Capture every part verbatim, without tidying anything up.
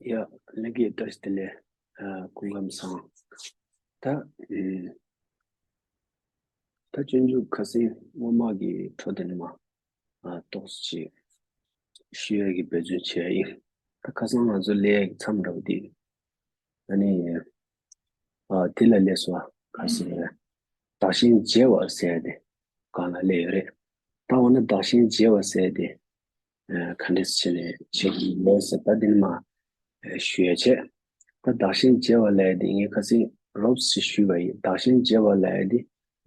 ཡ། ལྷན་རྒྱས་བཀྲ་ཤིས་བདེ་ལེགས། ཨ། སྐུ་ཁམས་བཟང་། ད་ཨེ་ད་སྤྱོད་འཇུག་ཁ་སང་སྔོན་མ་གི་འཕྲོ་དེ་ནས་མར་ཨ་ཏོག་ཙམ་ཞུ་ཡ་གི་འབད་བརྩོན་བྱས་ཡིན། ད་ཁ་སང་ང་ཚོ་ལས་ཀྱི་མཚམས་འདྲ་བོ་དེ། ཨ་ནི། ཨ། དེ་ལ་སླེབས་སོང་། ག་ཟེར་རེད། བདག་གཞན་བརྗེ་བ་ཟེར་ཏེ་སྒང་ལ་སླེབས་ཡོད་རེད། ད་འོ་ན་བདག་གཞན་བརྗེ་བ་ཟེར་ཏེ་ཨ། ག་འདྲས་བྱས་ནས་བྱེད་ཀྱི་ཡོད་ཟེར། ད་འདི་ནི་མར་ཨ་ཞུ་ཡ་བྱས། ད་བདག་གཞན་བརྗེ་བ་ལབ་ཡ་དེ་ངས་ཁ་སང་རོབ་ཙམ་ཞུས་པ་ཡིན། བདག་གཞན་བརྗེ་བ་ལབ་ཡ་དེ་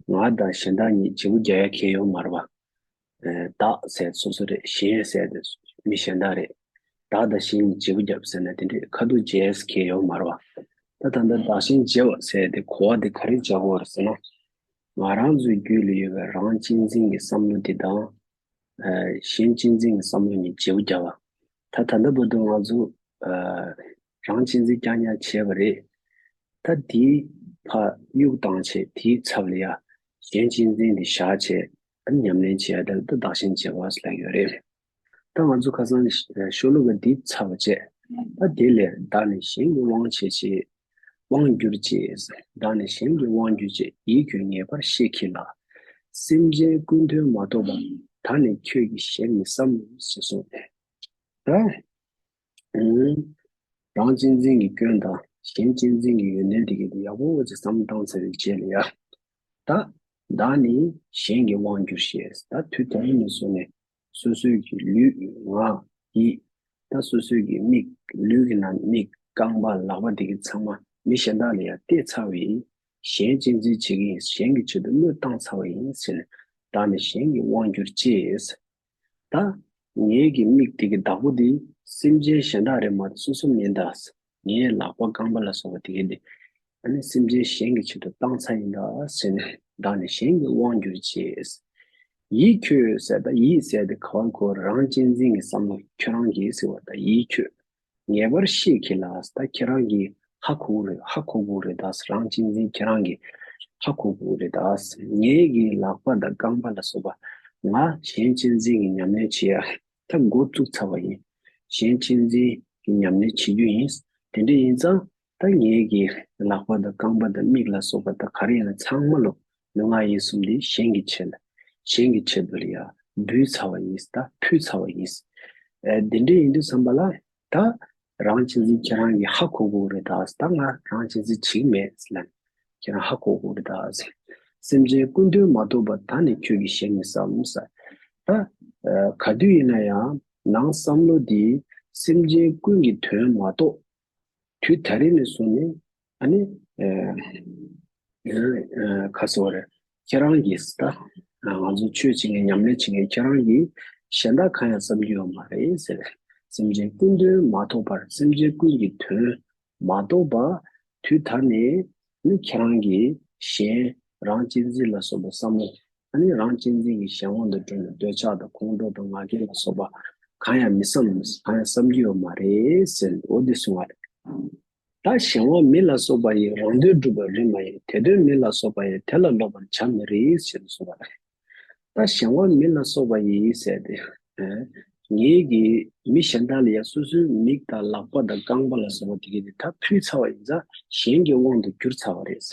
ང་དང་གཞན་དག་གཉིས་བརྗེ་པོ་རྒྱག་ཡ་གང་ཡང་ཡོད་མ་རེད་པ། ཨ། བདག་ཟེར་སོ་སོ་རེད། གཞན་ཟེར་དེ་མི་གཞན་དག་རེད། བདག་དང་གཞན་གཉིས་བརྗེ་པོ་རྒྱབ་ཟེར་ན་དེ་འདྲས་ཁ་ཐུག་བརྗེ་ཡ་གང་ཡང་ཡོད་མ་རེད་པ། ད་ད་ལྟ་བདག་གཞན་བརྗེ་བ་ཟེར་དེ་གོ་བ་དེ་ག་རེ་རྒྱག་དགོས་རེད་ཟེར་ན། ང་རང་ཚོའི་རྒྱུད་ལ་ཡོད་པའི་རང་གཅེས་འཛིན་གྱི་བསམ་བློ་འདི་དང་། ཨ། གཞན་གཅེས་འཛིན་གྱི་བསམ་བློ་གཉིས་བརྗེ་པོ་རྒྱག་པ། ད་ད་ལྟ་བར་དུ་ང་ཚོ་ཨ། རང་གཅེས་འཛིན་རྐྱང་རྐྱང་བྱས་པ་རེད། ད་དེའི་ཕར་གཡུག་བཏང་བྱས་དེའི་ཚབ་ལ་ཡ་གཞན་གཅེས་འཛིན་དེ་བཞག་བྱས། ཨ། ཉམས་ལེན་བྱེད་ཡ་དེ་ལ་ད་བདག་གཞན་བརྗེ་བ་ཟེར་ལབ་ཡོད་རེད། ད་ང་ཚོ་ཁ་སང་ནས་ཤོ་ལོ་ཀ་འདི་ཚར་བ་བྱས། ད་དེ་ལས་བདག་ནི་གཞན་གྱི་དབང་བྱས་བྱས། དབང་སྒྱུར་བྱེད། བདག་ནི་གཞན་གྱི་དབང་སྒྱུར་བྱེད། ཡིད་ཁྱོད་ངེས་པར་ཤེས་གྱིས་ལ། སེམས་ཅན་ཀུན་དོན་མ་གཏོགས་པ། ད་ནི་ཁྱོད་ཀྱིས་གཞན་མི་བསམ། ཞེས་གསུངས། ད་ཨང་། རང་གཅེས་འཛིན་གྱི་སྐྱོན་དང་གཞན་གཅེས་འཛིན་གྱི་ཡོན་ཏན་དེ་གའི་དེ་ཡག་པོ་ཅིག་བསམ་བློ་བཏང་ཚར་བའི་རྗེས་ལ་ཡ། ད་བདག་ནི་གཞན་གྱི་དབང་སྒྱུར་བྱེད། ད་དུས་དེ་རིང་ནས་བཟུང་ནས་སོ་སོའི་གི་ལུས་ངག་ཡིད། ད་སོ་སོའི་གི་མིག། ལུས་ཀྱི་ནང་མིག། རྐང་པ། ལག་པ་དེ་གའི་ཚང་མ་མི་གཞན་དག་ལ་ཡ་གཏད་ཚར་བ་ཡིན། གཞན་གཅེས་འཛིན་བྱེད་ཀྱི་ཡིན། གཞན་གྱི་ཆེད་དུ་བློས་བཏང་ཚར་བ་ཡིན་ཟེར་ནས། བདག་ནི་གཞན་གྱི་དབང་སྒྱུར་བྱེད། ད་ངའི་གི་མིག་དེ་གི་བདག་པོ་དེ་སེམས་ཅན་གཞན་དག་རེད་མ་གཏོགས་སོ་སོ་མིན་ད། ངའི་ལག་པ་རྐང་པ་ལ་སོགས་པ་དེ་གའི་དེ་ཨ་ནི་སེམས་ཅན་གཞན་གྱི་ཆེད་དུ་བཏང་ཚར་ཡིན་ད་ཟེར་ནས། བདག་ནི་གཞན་གྱི་དབང་སྒྱུར་བྱེད། ཡིད་ཁྱོད་ཟེར། ད་ཡིད་ཟེར་དེ་ག་བར་གོ། རང་གཅེས་འཛིན་གྱི་བསམ་བློ་ཁྱོད་རང་གིས་ཟེར་བ། ད་ཡིད་ཁྱོད་ངེས་པར་ཤེས་གྱིས་ལ། ད་ཁྱེད་རང་གིས་ཧ་གོ་གི་རེད། ཧ་གོ་དགོས་རེད་ད། རང་གཅེས་འཛིན་ཁྱེད་རང་གིས་ཧ་གོ་དགོས་རེད་ད། ངའི་གི་ལག་པ་དང་རྐང་པ་ལ་སོགས་པ་ང་གཞན་གཅེས་འཛིན་གྱི་ཉམས་ལེན་བྱེད་ཡ་ད་འགོ་བཙུགས་ཚར་བ་ཡིན། གཞན་གཅེས་འཛིན་གྱི་ཉམས་ལེན་བྱེད་རྒྱུ་ཡིན། དེ་འདྲ་ཡིན་ཙང་ད་ངའི་གི་ལག་པ་དང་རྐང་པ་དང་མིག་ལ་སོགས་པ་ད་ག་རེ་ཡིན་ན་ཚང་མ་ལོ་ལུས་ངག་ཡིད་གསུམ་འདི་གཞན་གྱི་ཆེད་ལ། གཞན་གྱི་ཆེད་དུ་ལ་ཡ་འབུལ་ཚར་བ་ཡིན། ད་ཕུལ་ཚར་བ་ཡིན། ཨ། དེ་འདྲ་ཡིན་དུས་ཙམ་པ་ལ། ད་རང་གཅེས་འཛིན་ཁྱེད་རང་གིས་ཧ་གོ་དགོས་རེད་ད། ད་ང་རང་གཅེས་འཛིན་བྱེད་ཀྱི་མེད་ལབ་ནས་ཁྱེད་རང་ཧ་གོ་དགོས་རེད་ད། སེམས་ཅན་ཀུན་དོན་མ་གཏོགས་པ། ད་ནི་ཁྱོད་ཀྱིས་གཞན་མི་བསམ་ཟེར། ད་ཨ་ག་དུས་ཡིན་ན་ཡང་ནང་བསམ་བློ་འདི་སེམས་ཅན་ཀུན་གྱི་དོན་མ་གཏོགས། དུས་ད་རེས་ནས་བཟུང་ནས་ཨ་ནི་ཨ་ཨ་ག་ཟེར་བ་རེད། ཁྱེད་རང་གིས་ད་ང་ཚོ་ཆོས་བྱེད་མཁན་ཉམས་ལེན་བྱེད་མཁན་ཁྱེད་རང་གིས་གཞན་དག་གང་ཡང་བསམ་རྒྱུ་ཡོད་མ་རེད་ཟེར། སེམས་ཅན་ཀུན་དོན་མ་གཏོགས་པར། སེམས་ཅན་ཀུན་གྱི་དོན་མ་གཏོགས་པ། དུས་ད་ནས་ནི་ཁྱེད་རང་གིས་གཞན་རང་གཅེས་འཛིན་ལ་སོགས་པའི་བསམ་བློ། ཨ་ནི་རང་གཅེས་འཛིན་གྱི་གཞན་དབང་དུ་གྲུབ་ནས་འདོད་ཆགས་དང་ཁོང་ཁྲོ་དང་ང་རྒྱལ་ལ་སོགས་པ་གང་ཡང་མི་བསམ། གང་ཡང་བསམ་རྒྱུ་ཡོད་མ་རེད་ཟེར། འོ་འདི་གསུང་བ་རེད། ད་གཞན་དབང་མི་ལ་སོགས་པ་ཡིས། རང་དོན་སྒྲུབ་པར་རིགས་མ་ཡིན། དེ་དོན་མི་ལ་སོགས་པ་ཡིས། དེ་ལ་སློབ་པར་བྱ་མི་རིགས་ཞེས་གསུངས་པ་རེད། ད་གཞན་དབང་མི་ལ་སོགས་པ་ཡིས་ཟེར་ཏེ། ཨ་ངེད་ཀྱིས་མི་གཞན་དག་ལ་ཡང་སོ་སོའི་མིག་དང་ལག་པ་དང་རྐང་པ་ལ་སོགས་པ་དེ་གའི་དེ་ད་ཕུལ་ཚར་བ་ཡིན་ཙང་གཞན་གྱི་དབང་དུ་གྱུར་ཚར་བ་རེད། བྱས་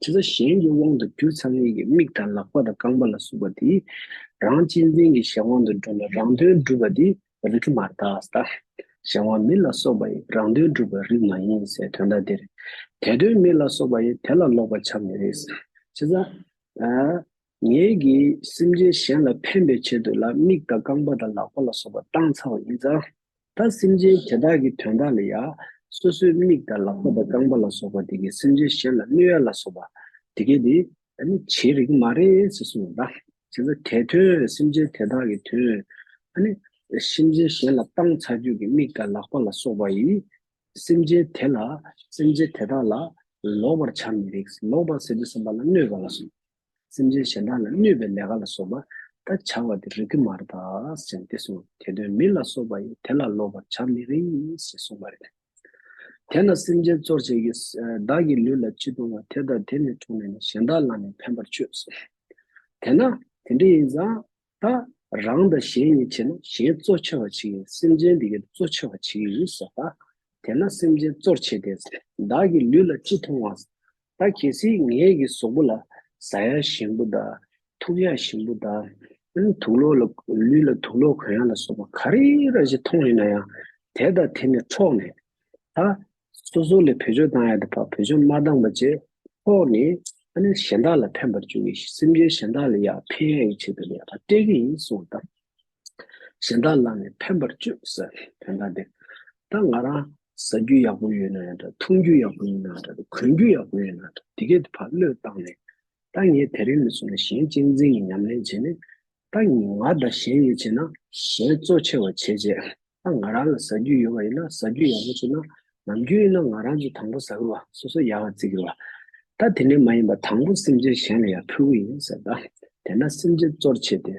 ཙང་གཞན་གྱི་དབང་དུ་གྱུར་ཚར་མཁན་གྱི་མིག་དང་ལག་པ་དང་རྐང་པ་ལ་སོགས་པ་དེ་རང་གཅེས་འཛིན་གྱི་གཞན་དབང་དུ་གྲུབ་ནས་རང་དོན་སྒྲུབ་པ་དེ་རིགས་མ་རེད་ད། གཞན་དབང་མི་ལ་སོགས་པ་ཡིས། རང་དོན་སྒྲུབ་པར་རིགས་མ་ཡིན་ཟེར་དོན་དག་འདི་རེད། དེ་དོན་མི་ལ་སོགས་པ་ཡིས། དེ་ལ་སློབ་པར་བྱ་མི་རིགས། བྱས་ཙང་ཨ་ངེད་ཀྱིས་སེམས་ཅན་གཞན་ལ་ཕན་པའི་ཆེད་དུ་ལ་མིག་དང་རྐང་པ་དང་ལག་པ་ལ་སོགས་པ་བཏང་ཚར་བ་ཡིན་ཙང་། ད་སེམས་ཅན་དེ་དག་གི་དོན་དག་ལ་ཡ་སོ་སོའི་མིག་དང་ལག་པ་དང་རྐང་པ་ལ་སོགས་པ་དེ་གིས་སེམས་ཅན་གཞན་ལ་གནོད་ཡ་ལ་སོགས་པ་དེ་གས་དེ་ཨ་ནི་བྱེད་རིགས་མ་རེད་ཟེར་གསུངས་པ། བྱས་ཙང་དེ་དོན་སེམས་ཅན་དེ་དག་གི་དོན་ཨ་ནི་སེམས་ཅན་གཞན་ལ་བཏང་ཚར་རྒྱུ་གི་མིག་དང་ལག་པ་ལ་སོགས་པ་ཡིས། སེམས་ཅན་དེ་ལ་སེམས་ཅན་དེ་དག་ལ་ལོག་པར་བྱ་མི་རིགས། ལོག་པ་ཟེར་དུས་ཙམ་པ་ལ་གནོད་པ་ལ་སོགས། སེམས་ཅན་གཞན་དག་ལ་གནོད་པའི་ལས་ཀ་ལ་སོགས་པ་ད་བྱ་བ་དེ་རིགས་ཀྱི་མ་རེད་ད་ཟེར་ཏེ་གསུངས། དེ་དོན་མི་ལ་སོགས་པ་ཡིས། དེ་ལ་སློབ་པར་བྱ་མི་རིགས་ཞེས་གསུངས་པ་རེད། དེས་ན་སེམས་ཅན་གཙོར་བྱས་ཀྱི་བདག་གི་ལུས་ལ་ཅི་ལྟུང་བ། དེ་དག་དེ་ནི་འཁྲུགས་ནས་ནི། གཞན་དག་ལ་ནི་ཕན་པར་སྤྱོད་ཟེར། དེས་ན་དེ་འདྲ་ཡིན་ཙང་། ད་རང་དང་གཞན་གཉིས་བྱས་ན་གཞན་གཙོ་ཆེ་བ་བྱེད་ཀྱི་ཡིན། སེམས་ཅན་འདི་གའི་གཙོ་ཆེ་བ་བྱེད་ཀྱི་ཡིན་ཟེར་བ། དེས་ན་སེམས་ཅན་གཙོར་བྱས་ཏེ། བདག་གི་ལུས་ལ་ཅི་མཐོང་བ། ད་གལ་སྲིད་ངེད་ཀྱི་གཟུགས་པོ་ལ་ཟ་ཡ་ཞིམ་པོ་དང་འཐུང་ཡ་ཞིམ་པོ་དང་། དུག་ལོག་ལ་ལུས་ལ་དུག་ལོག་གོན་ཡ་ལ་སོགས་པ་ག་རེ་ར་ཞིག་མཐོང་ཡིན་ན་ཡང་། དེ་དང་དེ་ནས་འཕྲོག་ནས། ད་སོ་སོ་ལ་བེད་སྤྱོད་བཏང་ཡ་དེ་ཕར་བེད་སྤྱོད་མ་བཏང་བ་བྱས། འཕྲོག་ནས་ཨ་ནི་གཞན་དག་ལ་ཕན་པར་བཅུག་གི། སེམས་ཅན་གཞན་དག་ལ་ཡང་ཕན་ཡ་ཡི་ཆེད་དུ་ལ་ཡང་ཕར་སྤྲད་ཀྱི་ཡིན་གསུངས་པ་དང་། གཞན་དག་ལ་ནི་ཕན་པར་སྤྱོད་ཟེར་དོན་དག་དེ། ད་ང་རང་ཟ་རྒྱུ་ཡག་པོ་ཡོད་ན་ཡང་འདྲ། འཐུང་རྒྱུ་ཡག་པོ་ཡོད་ན་འདྲ། གོན་རྒྱུ་ཡག་པོ་ཡོད་ན་འདྲ། དེ་གས་དེ་ཕར་བློས་བཏང་ནས། ད་ངས་དེ་རིང་ནས་བཟུང་ནས་གཞན་གཅེས་འཛིན་གྱི་ཉམས་ལེན་བྱས་ནས། ད་ང་དང་གཞན་གཉིས་བྱས་ན་གཞན་གཙོ་ཆེ་བ་བྱས་རྗེས། ད་ང་རང་ལ་ཟ་རྒྱུ་ཡོད་པ་ཡིན་ན། ཟ་རྒྱུ་ཡག་པོ་བྱུང་ན། ནམ་རྒྱུན་ཡིན་ན་ང་རང་ཚོ་དང་པོ་ཟ་གི་རེད་བ། སོ་སོ་ཡག་ག་བརྩི་གི་རེད་བ། ད་དེ་འདྲ་མ་ཡིན་པ་དང་པོ་སེམས་ཅན་གཞན་ལ་ཡང་ཕུལ་གི་ཡིན་ཟེར། ད་དེས་ན་སེམས་ཅན་གཙོར་བྱས་ཏེ།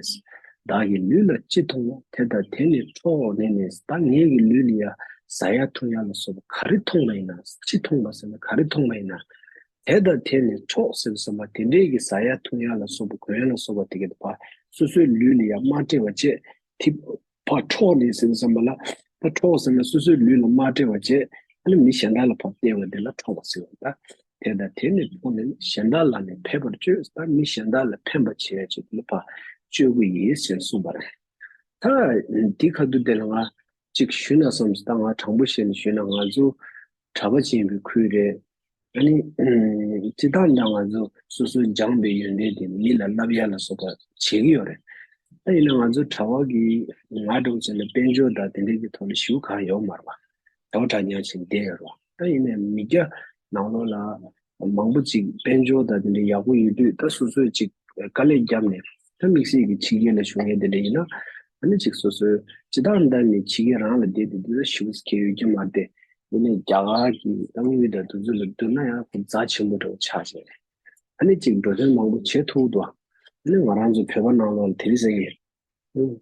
བདག་གི་ལུས་ལ་ཅི་མཐོང་བ། དེ་དང་དེ་ནི་འཕྲོག་ནས་ནི། ད་ངེད་ཀྱི་ལུས་ལ་ཡང་ཟ་ཡ་འཐུང་ཡ་ལ་སོགས་པ་ག་རེ་མཐོང་བ་ཡིན་ན། ཅི་མཐོང་བ་ཟེར་ན་ག་རེ་མཐོང་བ་ཡིན་ན། དེ་དང་དེ་ནི་འཕྲོག་ཟེར་བསམ་པ་དེ་འདྲས་ཀྱི་ཟ་ཡ་འཐུང་ཡ་ལ་སོགས་པ་གོན་ཡ་ལ་སོགས་པ་དེ་གས་དེ་ཕར་སོ་སོའི་ལུས་ལ་ཡང་མ་སྤྲད་པ་བྱས། དེ་ཕར་འཕྲོག་ནས་ཟེར་བསམ་པ་ལ། ཕར་འཕྲོག་ཟེར་ན་སོ་སོའི་ལུས་ལ་མ་སྤྲད་པ་བྱས། ཨ་ནི་མི་གཞན་དག་ལ་ཕར་སྟེར་བ་དེ་ལ་འཕྲོག་པ་ཟེར་བ། ད་དེ་དང་དེ་ནི་འཕྲོག་ནས་གཞན་དག་ལ་ནི་ཕན་པར་སྤྱོད། ད་མི་གཞན་དག་ལ་ཕན་པ་བྱེད་ཡ་ཆེད་དུ་ལ་ཕར་སྤྱོད་དགོས་ཡིན་ཟེར་གསུངས་པ་རེད། ད་འདི་ཁ་ཐུག་དེ་ལ་ང་ཅིག་ཞུས་ན་བསམ་སོང་། ད་ང་དྲང་པོ་བཤད་ནས་ཞུས་ན། ང་ཚོ་གྲྭ་པ་ཅིག་ཡིན་པའི་ཁུལ་རེད། ཨ་ནི་སྤྱིར་བཏང་ད་ང་ཚོ་སོ་སོའི་སྦྱངས་པའི་ཡོན་ཏན་དེ་མི་ལ་བསླབ་ཡ་ལ་སོགས་པ་བྱེད་ཀྱི་ཡོད་རེད། ད་ཡིན་ན་ང་ཚོ་གྲྭ་པ་གི་ང་འདྲ་བོ་བྱས་ན་དཔལ་འབྱོར་དང་དེ་འདྲའི་གི་ཐོག་ལ་ཞེ་པོ་གང་ཡོད་མ་རེད་བ། གྲྭ་པ་གྲྭ་རྐྱང་ཅིག་བསྡད་ཡོད་རེད་བ། ད་ཡིན་ནའི་མི་སྐྱ་ནང་ལོགས་ལ་མང་པོ་ཅིག་དཔལ་འབྱོར་དང་དེ་འདྲའི་ཡག་པོ་ཡོད་དུས། ད་སོ་སོས་ཅིག་དཀའ་ལས་བརྒྱབ་ནས། ད་དམིགས་བསལ་གྱི་ཕྱི་རྒྱལ་ལ་བཞུགས་མཁན་དེ་འདྲ་ཡིན་ན། ཨ་ནི་ཅིག་སོ་སོའི་སྤྱིར་བཏང་ད་ནི་ཕྱི་རྒྱལ་རང་ལ་བསྡད་དེ་འདུག་ན་ཞེ་པོ་ཅིག་ཡོད་ཀྱི་མ་རེད་དེ། ཡིན་ནའི་རྒྱ་གར་གྱི་ཏང་ཡུལ་དང་དེ་ཚོ་ལ་བསྡུར་ན་ཡང་ཁོ་རྩ་ཆེན་པོ་འདྲ་བོ་ཆགས་བྱས་རེད། ཨ་ནི་ཅིག་འགྲོ་དོན་མང་པོ་བྱེད་ཐུབ་འདུག་ཨ་ནི་ང་རང་ཚོ་བོད་པ་ནང་ལོགས་ལ་དེ་རིང་སང་ཉིན། ཨུ།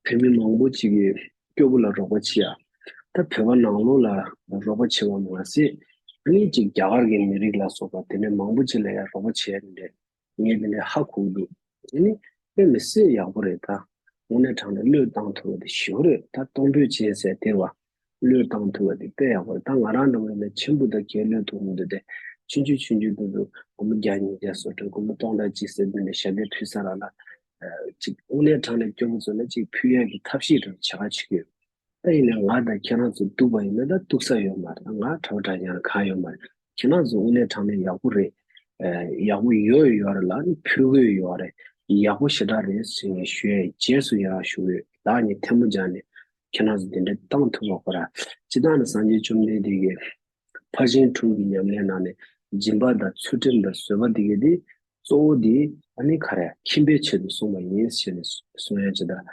བོད་མི་མང་པོ་ཅིག་གིས་སྐྱོ་པོ་ལ་རོགས་པ་བྱེད་ཡ། ད་བོད་པ་ནང་ལོགས་ལ་རོགས་པ་བྱེད་པ་མ་ཟད། ཨ་ནི་ཅིག་རྒྱ་གར་གྱི་མི་རིགས་ལ་སོགས་པ་དེ་འདྲ་མང་པོ་ཅིག་ལ་ཡང་རོགས་པ་བྱས་ནས། ངས་དེ་འདྲ་ཧ་གོ་གི་འདུག་ཨ་ནི་དཔེ་མི་སྲིད་ཡག་པོ་རེད། ད་དངོས་གནས་དྲང་གནས་བློས་བཏང་ཐུབ་པ་དེ་ཞེ་པོ་རེད། ད་གཏོང་ཕོད་བྱས་ཟེར་དེ་རེད་བ། བློས་བཏང་ཐུབ་པ་དེ་དཔེ་ཡག་པོ་རེད། ད་ང་རང་འདྲ་བོ་ཡིན་ན་ཆེན་པོ་དང་གས་བློས་ཐུབ་མི་འདུག་སྟེ། ཆུང་ཆུང་ཆུང་ཆུང་དེ་ཚོ་སྒོར་མོ་བརྒྱ་ཉིས་བརྒྱ་བཟོ་འདྲ། སྒོར་མོ་སྟོང་ཕྲག་གཅིག་ཟེར་དུས་ནས་ཞབས་བརྟན་ཕུལ་ས་རག་ལ། ཅིག་དངོས་གནས་དྲང་གནས་སྐྱོ་པོ་ཚོ་ལ་ཅིག་ཕུལ་ཡག་གི་ཐབས་ཤེས་འདྲ་བོ་བྱེད་ག་བྱེད་ཀྱི་ཡོད། ད་ཡིན་ནའི་ང་དང་ཁྱེད་རང་ཚོ་གཏུག་པ་ཡིན་ན་ད་གཏུག་ས་ཡོད་མ་རེད། ང་གྲྭ་པ་གྲྭ་རྐྱང་གང་ཡོད་མ་རེད། ཁྱེད་རང་ཚོ་དངོས་གནས་དྲང་གནས་ཡག་པོ་རེད། ཨ། ཡག་པོ་ཡོད་ཡོད་རེད་ལ། ཨ་ནི་ཕུལ་དགོས་ཡོད་རེད། ཡག་པོ་ཞེ་དྲག་རེད་ཟེར་ནས་ཞུ་ཡས་རྗེས་སུ་ཡི་རང་ཞུ་གི་ཡོད། བདག་ཉིད་ཐལ་མོ་སྦྱར་ནས་ཁྱེད་རང་ཚོ་དེ་འདྲ་བཏང་ཐུབ་པ་ཁོ་ར། སྤྱིར་བཏང་ནི་སངས་རྒྱས་བཅོམ་ལྡན་འདས་ཀྱིས་ཕར་ཕྱིན་དྲུག་གི་ཉམས་ལེན་ནང་ནས་སྦྱིན་པ་དང་ཚུལ་ཁྲིམས་དང་བཟོད་པ་དེ་གས་དེ་གཙོ་བོ་དེ་ཨ་ནི་ག་རེ་ཁྱིམ་པའི་ཆེད་དུ་གསུངས་པ་ཡིན་ཟེར་ནས་གསུང་ཡ་ཅིག་དང་།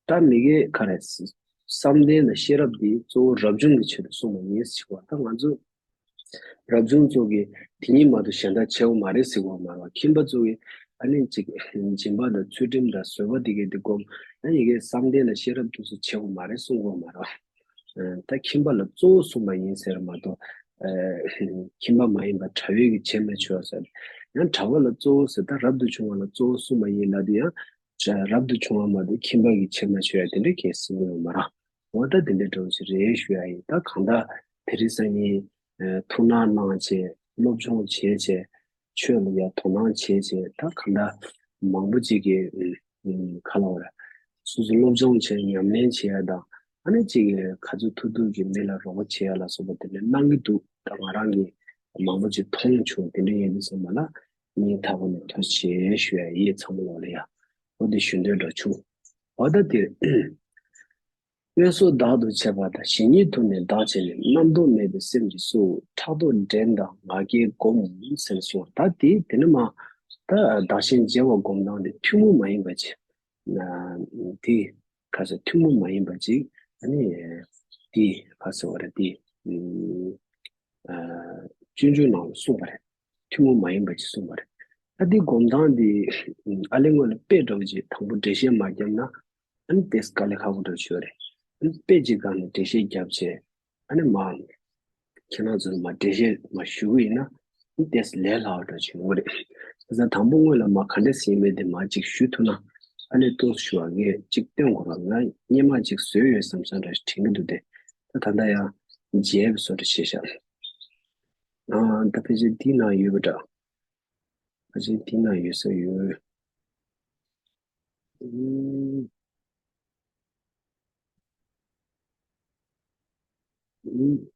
ད་མི་དགེ་ག་རེ་བསམ་གཏན་དང་ཤེས་རབ་དེ་གཙོ་བོ་རབ་བྱུང་གི་ཆེད་དུ་གསུངས་པ་ཡིན་ཟེར་བ། ད་ང་ཚོ་རབ་བྱུང་ཚོ་གིས་དེ་གཉིས་མ་གཏོགས་གཞན་དག་བྱེད་དགོས་མ་རེད་ཟེར་གོ་མ་རེད། ཁྱིམ་པ་ཚོ་གིས་ཨ་ནི་ཅིག་སྦྱིན་པ་དང་ཚུལ་ཁྲིམས་དང་བཟོད་པ་དེ་གས་དེ་སྒོམ། ཨ་ནི་གས་བསམ་གཏན་དང་ཤེས་རབ་དེ་ཚོ་བྱེད་དགོས་མ་རེད་གསུང་གོ་མ་རེད། ཨ། ད་ཁྱིམ་པ་ལ་གཙོ་བོ་གསུངས་པ་ཡིན་ཟེར་མ་གཏོགས། ཨ། ཁྱིམ་པ་མ་ཡིན་པ་གྲྭ་པས་ཀྱིས་བྱེད་མི་ཆོག་ཟེར། ཡང་གྲྭ་པ་ལ་གཙོ་བོ་ཟེར། ད་རབ་ཏུ་བྱུང་བ་ལ་གཙོ་བོ་གསུངས་པ་ཡིན་ལབ་དུས་ཡང་། རབ་ཏུ་བྱུང་བ་མ་གཏོགས་ཁྱིམ་པ་གིས་བྱེད་མ་ཆོག་ཡ་དེ་འདྲ་གས་གསུང་གི་ཡོད་མ་རེད། འོ་ད་དེ་འདྲ་འདྲ་བོ་ཞིག་རེད་ཞུ་ཡ་ཡིན། ད་གང་ལྟར་དེ་རིང་སང་ཉིན་ཐུགས་སྣང་གནང་བྱས། སློབ་སྦྱོང་བྱས་བྱས། ཆོས་ལ་ཡ་དོ་སྣང་བྱས་བྱས། ད་གང་ལྟར་མང་པོ་ཅིག་གིས་ཨུམ། ག་ལབ་དགོས་རེད། སོ་སོ་སློབ་སྦྱོང་བྱས་ཉམས་ལེན་བྱེད་ཡ་དང་། ཨ་ནི་ཅིག་ག་ཚོད་ཐུབ་ཐུབ་ཀྱིས་མི་ལ་རོགས་པ་བྱེད་ཡ་ལ་སོགས་པ་དེ་འདྲ་གནང་གི་འདུག་ད་ང་རང་གིས་མང་པོ་ཅིག་མཐོང་བྱུང་། དེ་འདྲ་ཡིན་དུས་ཙམ་པ་ལ་སྙིང་ཐག་པ་ནས་ཐུགས་རྗེ་ཆེ་ཞུ་ཡ་ཡིན། ཚང་མ་ལོག་ལ་ཡ། འོ་དེ་ཞུ་འདོད་འདྲ་བྱུང་། འོ་ད་དེ། དངོས་སུ་བདག་ཏུ་བྱས་པ་དང་། གཞན་ཉིད་དུ་ནི་བདག་བྱས་ནས། རྣམ་རྟོག་མེད་པའི་སེམས་ཀྱིས་སུ། ཕྲག་དོག་འགྲན་དང་ང་རྒྱལ་བསྒོམ། ཟེར་གསུངས། ད་དེ་དེ་ནི་མ། ད་བདག་གཞན་བརྗེ་བ་སྒོམ་སྟངས་དེ་ཐུན་མོང་མ་ཡིན་པ་ཅིག་ན། དེ་ག་ཚོད་ཐུན་མོང་མ་ཡིན་པ་ཅིག་ཨ་ནི་དེ་ག་ཚོད་བ་རེད་དེ། ཨ། སྤྱོད་འཇུག་ནང་ལ་གསུངས་པ་རེད། ཐུན་མོང་མ་ཡིན་པ་ཅིག་གསུངས་པ་རེད། ད་འདི་སྒོམ་སྟངས་འདི་ཨ་ལས་སྔོན་ལ་དཔེ་འདྲ་བོ་ཅིག་དང་པོ་འགྲེལ་བཤད་མ་བརྒྱབ་ན། ཨ་ནི་ཏོག་ཙམ་དཀའ་ལས་ཁག་པོ་འདྲ་བོ་ཅིག་ཡོད་རེད། ཨ་ནི་དཔེ་ཅིག་སྒང་ནས་འགྲེལ་བཤད་བརྒྱབ་བྱས། ཨ་ནི་མ། ཁྱེད་རང་ཚོར་མ་འགྲེལ་བཤད་མ་ཞུ་གི་ཡིན་ན། ཨ་ནི་ཏོག་ཙམ་ལས་སླ་བ་འདྲ་བོ་ཅིག་ཡོང་གི་རེད། བྱས་ཙང་དང་པོ་སྔོན་ལ་མ་ག་འདྲ་ཟེར་མེད་དེ་མ་ཅིག་ཞུ་ཐུབ་ན། ཨ་ནི་ཏོག་ཙམ་ཞུ་བ་ངས་ཅིག་སྟོན་དགོས་ར། ང་སྔོན་མ་ཅིག་བཟོས་ཡོད་བསམ་བསམ་འདྲ་ཞིག་དྲན་གི་འདུག་སྟེ། ད་ལྟ་ཡང་མཇལ་བའི་བཟོ་འདྲ་བྱས་ཤག་ཨ། ད་ཕལ་ཆེར་འདི་ན་ཡོད་པ་འདྲ། ཕལ་ཆེར་འདི་ན་ཡོད་ས་ཡོད། ཨུམ། ཨུམ།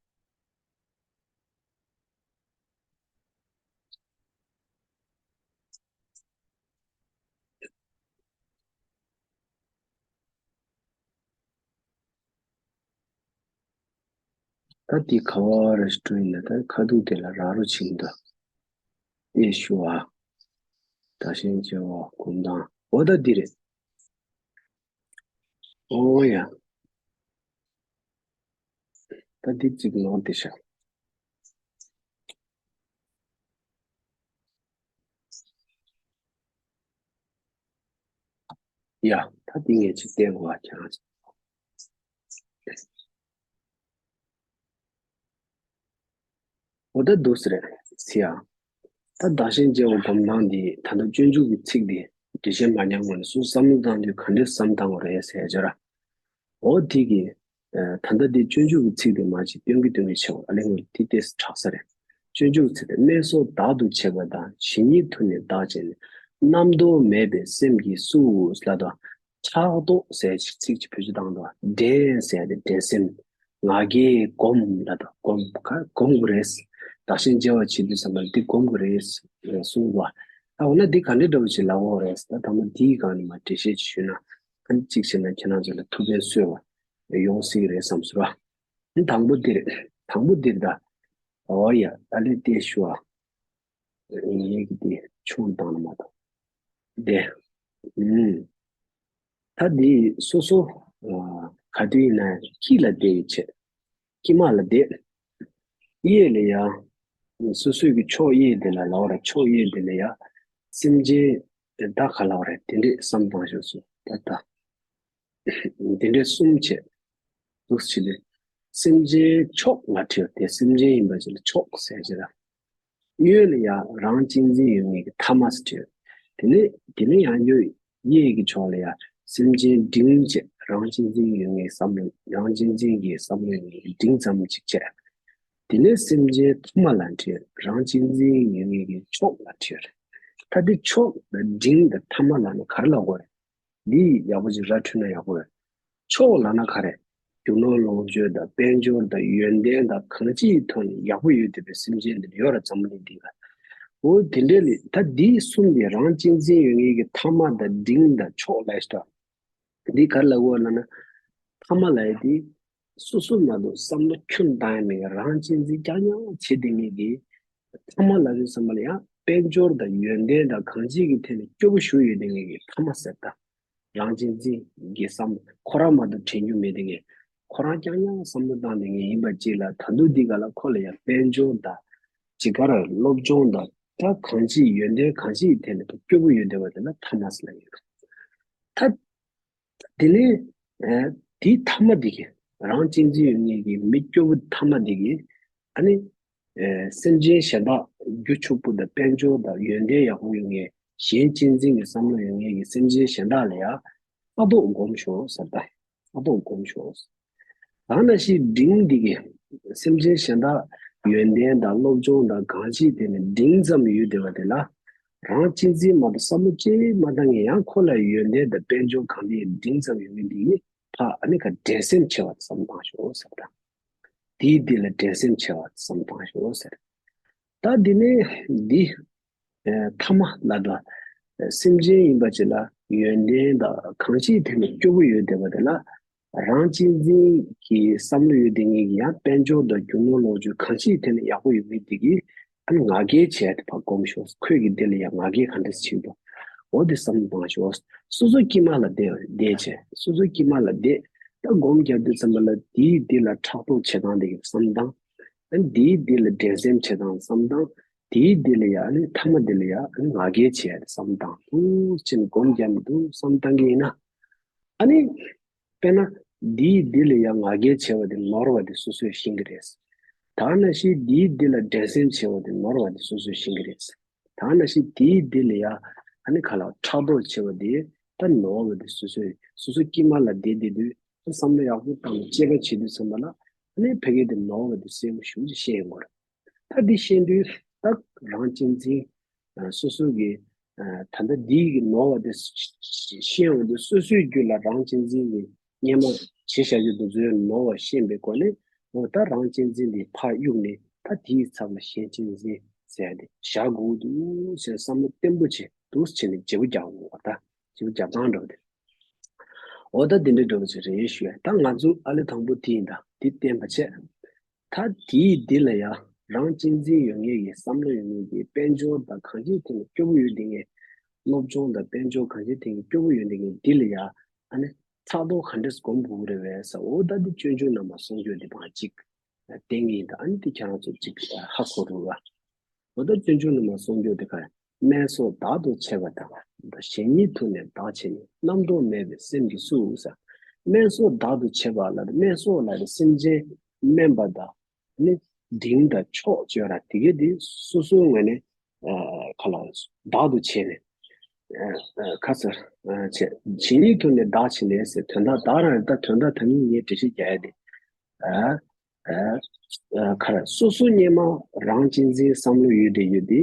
ད་འདི་ག་བ་རེ་སྤྲོད་ཡིན་ན། ད་ཁ་ཐུག་དེ་ལ་རག་རོགས་བྱེད་ཀྱི་འདུག་ཨེ་ཞུ་བ། བདག་གཞན་བརྗེ་བ་སྒོམ་སྟངས། འོ་ད་འདི་རེད། ཨོ་ཡ། ད་འདི་གཅིག་ནོར་བསྡད་ཤག་ཡ། ད་འདི་ངས་ཅིག་བསྟན་དགོས་པ་ཁྱེད་རང་ཚོ། འོ་ད་འདུག་སེ་རེད་ཟེར་ཡ། ད་བདག་གཞན་བརྗེ་བ་སྒོམ་སྟངས་འདི་ད་ལྟ་སྤྱོད་འཇུག་གི་ཚིག་འདི་འགྲེལ་བཤད་མ་ཉམས་སྔོན་ནས་སོ་སོ་བསམ་བློ་བཏང་དུས་ག་འདྲས་བསམ་བཏང་དགོས་རེད་ཟེར་ཡ་ཅིག་ར། འོ་དེ་གི། ཨ། ད་ལྟ་འདི་སྤྱོད་འཇུག་གི་ཚིག་འདི་མ་གཅིག་སྟོན་གི་སྟོན་གི་བྱེད་དགོས། ཨ་ལས་ངོས་དེ་ཏོག་ཙམ་དྲག་ས་རེད། སྤྱོད་འཇུག་ཚིག་འདི། དམན་སོགས་བདག་ཏུ་བྱེད་པ་དང་། ཇི་སྙེད་དུ་ནི་བདག་བྱས་ནས། རྣམ་རྟོག་མེད་པའི་སེམས་ཀྱིས་སུ། ལབ་དང་། ཕྲག་དོག་ཟེར་ཅིག་ཚིག་ཅིག་བེད་སྤྱོད་བཏང་འདུག་འགྲན་ཟེར་ཏེ་འགྲན་སེམས། ང་རྒྱལ་སྒོམ་ལབ་དང་། སྒོམ་ག་སྒོམ་དགོས་རེད། བདག་གཞན་བརྗེ་བ་བྱེད་དུས་ཙམ་པ་འདི་སྒོམ་དགོས་རེད་གསུངས་པ། ད་འོ་ན་འདི་ག་འདྲ་འདྲ་བོ་ཅིག་ལབ་དགོས་རེད། ད་ད་མ་འདིའི་སྒང་ནས་མ་འགྲེལ་བཤད་ཅིག་ཞུས་ན། ཨ་ནི་གཅིག་བྱས་ན་ཁྱེད་རང་ཚོ་ལ་ཐུགས་ཕན་གསོས་པ་ཡོང་སྲིད་ཀྱི་རེད་བསམ་སོང་ར། ཨ་ནི་དང་པོ་འདི་རེད། དང་པོ་འདིར་ད། འོ་ཡ། ཨ་ལས་ཏོག་ཙམ་ཞུ་བ། ངའི་གི་དེ་ཆུང་བཏང་ན་མ་གཏོགས། དེ། ཨུམ། ད་དེ་སོ་སོ། ཨ། ག་དུས་ཡིན་ན་སྐྱིད་ལ་བསྡད་ཡོད་བྱས། སྐྱིད་མ་ལ་བསྡད། གཡས་ལ་ཡ། སོ་སོའི་གི་ཕྱོགས་གཡས་དེ་ལ་ལབ་ར། ཕྱོགས་གཡས་དེ་ལ་ཡ། སེམས་ཅན་ད་ག་ལབ་ར། དེ་འདྲས་བསམ་བཏང་ཤོག་སོ། ད་ད། དེ་འདྲའི་གསུམ་བྱས། འདུག་སེ་བྱས་ཏེ། སེམས་ཅན་ཕྱོགས་ལ་བྲིས། དེ་སེམས་ཅན་ཡིན་པ་ཅིག་ལ་ཕྱོགས་ཟེར་གྱི་ར། གཡོན་ལ་ཡ་རང་གཅེས་འཛིན་ཡོད་མཁན་གྱི་ཐ་མ་ཟེར་བྲིས། དེ་ནས་དེ་ནས་ཡང་གཡོན་གཡས་ཀྱི་ཕྱོགས་ལ་ཡ་སེམས་ཅན་འབྲིང་བྱས། རང་གཅེས་འཛིན་ཡོད་མཁན་བསམ་བློ། རང་གཅེས་འཛིན་གྱི་བསམ་བློ་ཡོད་མཁན་གྱི་འབྲིང་ཙམ་ཅིག་བྱས། དེ་ནས་སེམས་ཅན་ཐ་མ་ལ་བྲིས། རང་གཅེས་འཛིན་ཡོད་མཁན་གྱི་ཕྱོགས་ལ་བྲིས། ད་དེ་ཕྱོགས་དང་འབྲིང་དང་ཐ་མ་ལ་ནི་ག་རེ་ལབ་དགོས་རེད། འདི་ཡག་པོ་ཅིག་ར་འཕྲོད་ན་ཡག་པོ་རེད། ཕྱོགས་ལབ་ན་ག་རེ། རྒྱུ་ནོར་ལོངས་སྤྱོད་དང་དཔལ་འབྱོར་དང་ཡོན་ཏན་དང་གང་ཅིའི་ཐོག་ནས་ཡག་པོ་ཡོད་བསྡད་པའི་སེམས་ཅན་འདི་ཡོད་ར། འཛམ་བུ་གླིང་འདི་ག། འོ་དེ་འདྲས་ལས་ད་འདི་གསུམ་དེ་རང་གཅེས་འཛིན་ཡོད་མཁན་གྱི་ཐ་མ་དང་འབྲིང་དང་ཕྱོགས་ལབ་ཤག་འདི་ག་རེ་ལབ་དགོས་ལབ་ན། ཐ་མ་ལབ་ཡ་དེ། སོ་སོ་མ་གཏོགས་བསམ་བློ་ཁྱོན་བཏང་ཡ་མེད་མཁན། རང་གཅེས་འཛིན་རྐྱང་རྐྱང་བྱེད་བསྡད་མཁན་གྱི། ཐ་མ་ལབ་དུས་ཙམ་པ་ལ་ཡང་དཔལ་འབྱོར་དང་ཡོན་ཏན་དང་གང་ཅིའི་གི་ཐད་ནས་སྐྱོ་པོ་ཞེ་པོ་ཡོད་བསྡད་མཁན་གྱི་ཐ་མ་ཟེར། ད་རང་གཅེས་འཛིན་གྱི་བསམ། ཁོ་རང་མ་གཏོགས་དྲན་རྒྱུ་མེད་བསྡད་མཁན། ཁོ་རང་རྐྱང་རྐྱང་བསམ་བློ་བཏང་བསྡད་མཁན་ཡིན་པ་ཅིག་ལ། ད་དུང་འདི་ག་ལ་ཁོ་ལ་ཡང་དཔལ་འབྱོར་དང་། ཅིག་ག་ར་སློབ་སྦྱོང་དང་། ད་གང་ཅིའི་ཡོན་ཏན་གང་ཅིའི་ཐད་ནས་སྐྱོ་པོ་ཡོད་བསྡད་པ་དེ་ལ་ཐ་མ་ཟེར་ལབ་ཡོད། ད། དེ་ནས། ཨ། དེའི་ཐ་མ་དེ་གི་རང་གཅེས་འཛིན་ཡོད་མཁན་གྱི་མི་སྐྱོ་པོ་ཐ་མ་དེ་གི། ཨ་ནི། ཨ། སེམས་ཅན་གཞན་དག་རྒྱུ་ཕྱུག་པོ་དང་དཔལ་འབྱོར་དང་ཡོན་ཏན་ཡག་པོ་ཡོད་མཁན། གཞན་གཅེས་འཛིན་གྱི་བསམ་བློ་ཡོད་མཁན་གྱི་སེམས་ཅན་གཞན་དག་ལ་ཡང་ཕྲག་དོག་སྒོམ་ཤོག་ཟེར། ད་ཕྲག་དོག་སྒོམ་ཤོག། ད་ནང་བཞིན་འབྲིང་འདི་གི་སེམས་ཅན་གཞན་དག་ཡོན་ཏན་དང་སློབ་སྦྱོང་དང་གང་ཅིའི་ཐད་ནས་འབྲིང་ཙམ་ཡོད་བསྡད་པ་དེ་ལ། རང་གཅེས་འཛིན་མ་གཏོགས་བསམ་བློ་ཅི་མ་བཏང་མཁན། ཡང་ཁོ་ལ་ཡོན་ཏན་དང་དཔལ་འབྱོར་གང་དེ་འབྲིང་ཙམ་ཡོད་མཁན་འདི་ནི་ཕ་ཨ་ནི་ག་འགྲན་སེམས་ཆེ་བ་བསམ་བཏང་ཤོག་ཟེར། ད་དེའི་འདི་ལ་འགྲན་སེམས་ཆེ་བ་བསམ་བཏང་ཤོག་ཟེར། ད་འདི་ནས་འདི། ཨ། ཐ་མ་ལ་ད། སེམས་ཅན་ཡིན་པ་ཅིག་ལ་ཡོན་ཏན་དང་གང་ཅིའི་ཐད་ནས་སྐྱོ་པོ་ཡོད་བསྡད་པ་དེ་ལ། རང་གཅེས་འཛིན་གྱི་བསམ་བློ་ཡོད་བསྡད་མཁན་གྱི་ཡང་དཔལ་འབྱོར་དང་རྒྱུ་ནོར་ལོངས་སྤྱོད་གང་ཅིའི་ཐད་ནས་ཡག་པོ་ཡོད་མཁན་དེ་གིས། ཨ་ནི་ང་རྒྱལ་བྱས་ཏེ་ཕར་སྒོམ་ཤོག། ཁོས་ཀྱི་འདི་ལ་ཡང་ང་རྒྱལ་ག་འདྲས་བྱེད་འདུག་འོ་དེ་བསམ་བློ་བཏང་ཤོག། སོ་སོ་དཀྱིལ་མ་ལ་བསྡད་བསྡད་བྱས། སོ་སོ་དཀྱིལ་མ་ལ་བསྡད། ད་སྒོམ་རྒྱབ་དུས་ཙམ་པ་ལ་དེའི་འདི་ལ་ཕྲག་དོག་བྱེད་སྟངས་དེ་གི་བསམ་སྟངས། ཨ་ནི་དེའི་འདི་ལ་འགྲན་སེམས་བྱེད་སྟངས་བསམ་སྟངས། དེའི་འདི་ལ་ཡ་ཨ་ནི་ཐ་མ་འདི་ལ་ཡ་ཨ་ནི་ང་རྒྱལ་བྱས་ཏེ་བསམ་བཏང་འདུག་ཅེས་སྒོམ་རྒྱབ་མི་འདུག་བསམ་བཏང་གི་ཡིན་ན། ཨ་ནི། དཔེར་ན། འདིའི་འདི་ལ་ཡ་ང་རྒྱལ་བྱས་པ་དེ་ནོར་བ་དེ་སོ་སོས་ཤེས་ཀྱི་རེད། ད་ནང་བཞིན་འདིའི་འདི་ལ་འགྲན་སེམས་བྱས་པ་དེ་ནོར་བ་དེ་སོ་སོས་ཤེས་ཀྱི་རེད། ད་ནང་བཞིན་འདིའི་འདི་ལ་ཡ་ཨ་ནི་ག་ལ་ཕྲག་དོག་བྱས་པ་དེ་ད་ནོར་བ་དེ་སོ་སོས་སོ་སོ་དཀྱིལ་མ་ལ་བསྡད་བསྡད་དུས་བསམ་བློ་ཡག་པོ་བཏང་ནས་དཔྱད་པ་བྱེད་དུས་ཙམ་པ་ལ། ཨ་ནི་ཕ་གི་དེ་ནོར་བ་དེ་གསལ་པོ་ཞེ་པོ་ཅིག་ཤེས་ཡོང་གི་རེད། ད་འདི་ཤེས་དུས་ད་རང་གཅེས་འཛིན། ཨ་སོ་སོ་གི་ཨ་ད་ལྟ་འདི་གི་ནོར་བ་དེ་ཤེས་ཡོང་དུས་སོ་སོའི་རྒྱུད་ལ་རང་གཅེས་འཛིན་གྱི་སྔོན་མ་བྱས་བཞག་རྒྱུ་དེ་ཚོའི་ནོར་བ་ཤེས་པའི་སྒོ་ནས། འོ་ད་རང་གཅེས་འཛིན་དེ་ཕར་གཡུགས་ནས་ད་དེའི་ཚབ་ལ་གཞན་གཅེས་འཛིན་ཟེར་ཡ་དེ་བཞག་དགོས་འདུག་ཟེར་བསམ་བློ་བརྟན་པོ་བྱས་འདུག་བྱས་ནས་བརྗེ་པོ་རྒྱག་དགོས་པ། ད་བརྗེ་པོ་རྒྱག་སྟངས་འདྲ་བོ་དེ། འོ་ད་འདི་འདྲ་འདྲ་བོ་ཅིག་རེད་ཞུ་ཡ། ད་ང་ཚོ་ཨ་ལེ་དང་པོ་དེ་ཡིན། ད་དེ་བསྟན་པ་བྱས། ད་དེའི་འདི་ལ་ཡ་རང་གཅེས་འཛིན་ཡོད་མཁན་གྱི་བསམ་བློ་ཡོད་མཁན་གྱི་དཔལ་འབྱོར་དང་གང་ཅིའི་ཐད་ནས་སྐྱོ་པོ་ཡོད་དེ་ངས། སློབ་སྦྱོང་དང་དཔལ་འབྱོར་གང་ཅིའི་ཐད་ནས་སྐྱོ་པོ་ཡོད་དེ་ངས་འདི་ལ་ཡ་ཨ་ནི་ཕྲག་དོག་ག་འདྲས་སྒོམ་དགོས་ཀྱི་རེད་བས་ཟེར། འོ་ད་འདི་སྤྱོད་འཇུག་རྣམ་པ་གསུང་སྐྱོ་འདི་བང་གཅིག་བསྟན་གྱི་ཡིན། ད་ཨ་ནི་འདི་ཁྱེད་རང་ཚོ་གཅིག་ཧ་གོ་རུ་བ། འོ་ད་སྤྱོད་འཇུག་རྣམ་པ་གསུང་སྐྱོ་འདི་ག་རེད། དམན་སོགས་བདག་ཏུ་བྱེད་པ་དང་། གཞན་ཉིད་དུ་ནི་བདག་བྱས་ནས། རྣམ་རྟོག་མེད་པའི་སེམས་ཀྱིས་སུ་ཟེར། དམན་སོགས་བདག་ཏུ་བྱེད་པ་ལ་དམན་སོགས་ལ་དེ་སེམས་ཅན་དམན་པ་དང་ནི་འབྲིང་དང་ཕྱོགས་བཅོས་ར་དེ་གས་དེ་སོ་སོའི་ངོས་ནས་ཨ་ག་ལ་བདག་ཏུ་བྱས་ནས་ཨ་ཨ་ཁ་ཚར་ཨ་བྱས། གཞན་ཉིད་དུ་ནི་བདག་བྱས་ནས་ཟེར། དོན་དག་བདག་རང་ད་དོན་དག་ད་ནི་ངས་འགྲེལ་བཤད་རྒྱག་ཡ་དེ་ཨ། ཨ་ཨ་ག་རེ། སོ་སོ་སྔོན་མ་རང་གཅེས་འཛིན་བསམ་བློ་ཡོད་དེ་ཡོད་དེ་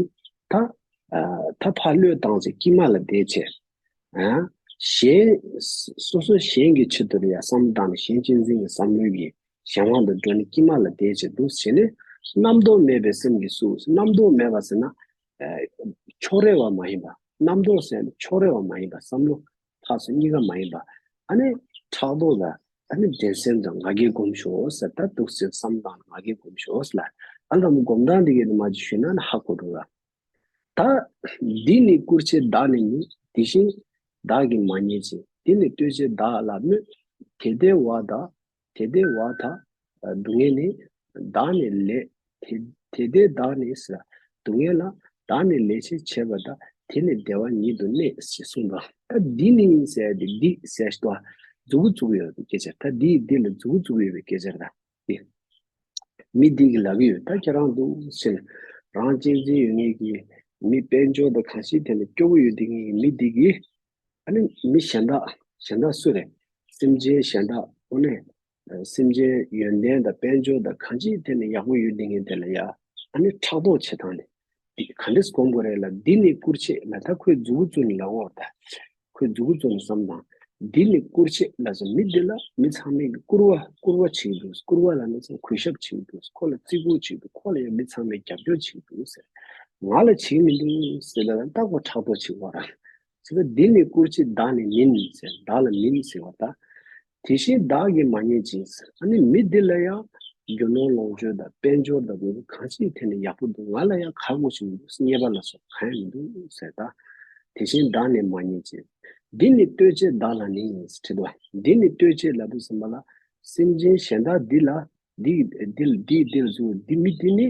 ད་ཨ་ད་ཕར་བློས་བཏང་ཚེ་དཀྱིལ་མ་ལ་བསྡད་བྱས། ཨ་གཞན་སོ་སོ་གཞན་གྱི་ཆེད་དུ་ལ་ཡ་བསམ་བློ་བཏང་ནས་གཞན་གཅེས་འཛིན་གྱི་བསམ་བློ་གིས་གཞན་དབང་དུ་འགྲོ་ནས་དཀྱིལ་མ་ལ་བསྡད་བྱས་འདུག་བྱས་ནས་རྣམ་རྟོག་མེད་པའི་སེམས་ཀྱིས་སུ། རྣམ་རྟོག་མེད་པ་ཟེར་ན་ཨ་ཕྱོགས་རེ་བ་མ་ཡིན་པ། རྣམ་རྟོག་ཟེར་ན་ཕྱོགས་རེ་བ་མ་ཡིན་པ། བསམ་བློ་ཕར་ཚུར་གཉིས་ཀ་མ་ཡིན་པ། ཨ་ནི་ཕྲག་དོག་ལ་ཨ་ནི་འགྲན་སེམས་དང་ང་རྒྱལ་སྒོམ་ཤོག་ཟེར། ད་འདུག་སེ་བསམ་སྟངས་ང་རྒྱལ་སྒོམ་ཤོག་ཟེར་ལ། ཨ་ལམ་སྒོམ་སྟངས་འདི་གས་དུ་མ་ཅིག་ཞུས་ན་ནི་ཧ་གོ་འགྲོ་ལ། ད་འདི་ནི་བཀུར་བྱེད་བདག་ནི་ཉིད། དེ་བཞིན་བདག་གིས་མ་མཉེས་ཅིང་། འདི་ནི་བསྟོད་བྱེད་བདག་ལ་སྨོད། དེ་བདེ་བ་དག་དེ་བདེ་བ་དག་སྡུག་བསྔལ་ནི། བདག་ནི་ལས་དེ་དེ་བདེ་བདག་ནི་ཟེར། སྡུག་བསྔལ་ལ་བདག་ནི་ལས་བྱེད་བྱེད་པ་དག་དེ་ནི་བདེ་བ་ཉིད་དུ་གནས་ཞེས་གསུངས་པ། ད་འདི་ནི་ཟེར་ཏེ་འདི་ཟེར་ཏེ་མཛུབ་གུ་བཙུགས་ཡོད་པའི་སྐད་ཆ། ད་འདི་འདི་ལ་མཛུབ་གུ་བཙུགས་ཡོད་པའི་སྐད་ཆ་རེད། ད་འདི་མི་འདི་གིས་ལབ་ཀྱི་ཡོད། ད་ཁྱེད་རང་འདུག་ཟེར་ནས་རང་གཅེས་འཛིན་ཡོད་མཁན་གྱི་མི། དཔལ་འབྱོར་དང་གང་ཞིག་དེ་ལ་སྐྱོ་པོ་ཡོད་དེ་ངའི་མི་འདི་གིས། ཨ་ནི་མི་གཞན་དག་གཞན་དག་སུ་རེད། སེམས་ཅན་གཞན་དག་དངོས་གནས་སེམས་ཅན་ཡོན་ཏན་དང་དཔལ་འབྱོར་དང་གང་ཅིའི་ཐད་ནས་ཡག་པོ་ཡོད་དེ་ངའི་དེ་ལ་ཡ་ཨ་ནི་ཕྲག་དོག་བྱེད་སྟངས་དེ། འདི་ག་འདྲས་སྒོམ་དགོས་རེད་ལ། འདི་ནི་བཀུར་བྱེད་ལ། ད་ཁོས་མཛུབ་གུ་བཙུགས་ནས་ལབ་ཡོད་ད། ཁོས་མཛུབ་གུ་བཙུགས་ནས་བསམ་དང་། འདི་ནི་བཀུར་བྱེད་ལ་ཟེར། མི་འདི་ལ་མི་ཚང་མས་བཀུར་བ་བཀུར་བ་བྱེད་ཀྱི་འདུག་བཀུར་བ་ལ་ནི་ཚང་གུས་ཞབས་བྱེད་ཀྱི་འདུག་ཁོ་ལ་བརྩི་བཀུར་བྱེད་ཀྱི་འདུག་ཁོ་ལ་ཡང་མི་ཚང་མས་རྒྱབ་སྐྱོར་བྱེད་ཀྱི་འདུག་ཟེར། ང་ལ་བྱེད་ཀྱི་མི་འདུག་ཟེར་ལ་ད་ཁོ་ཕྲག་དོག་བྱེད་ཀྱི་ཡོད་ར། ཟེར་ན་འདི་ནི་བཀུར་བྱེད་བདག་ནི་མིན་ཟེར། བདག་ལ་མིན་ཟེར་བ་ད། དེ་བཞིན་བདག་གིས་མ་མཉེས་ཅིང་ཟེར། ཨ་ནི་མི་འདི་ལ་ཡང་རྒྱུ་ནོར་ལོངས་སྤྱོད་དང་དཔལ་འབྱོར་དང་མི་གང་ཅིའི་ཐད་ནས་ཡག་པོ་འདུག་ང་ལ་ཡང་ཁག་པོ་ཞིག་མི་འདུག་རྙེད་པ་ལ་སོགས་གང་ཡང་མི་འདུག་ཟེར་ད། དེ་བཞིན་བདག་ནི་མ་མཉེས་ཅིང་། འདི་ནི་བསྟོད་བྱེད་བདག་ལ་ནི་ཟེར་བྲིས་འདུག་འདི་ནི་བསྟོད་བྱེད་ལབ་དུས་ཙམ་པ་ལ་སེམས་ཅན་གཞན་དག་འདི་ལ། འདི་འདི་འདི་འདིར་བཟུང་འདི་མི་འདི་ནི་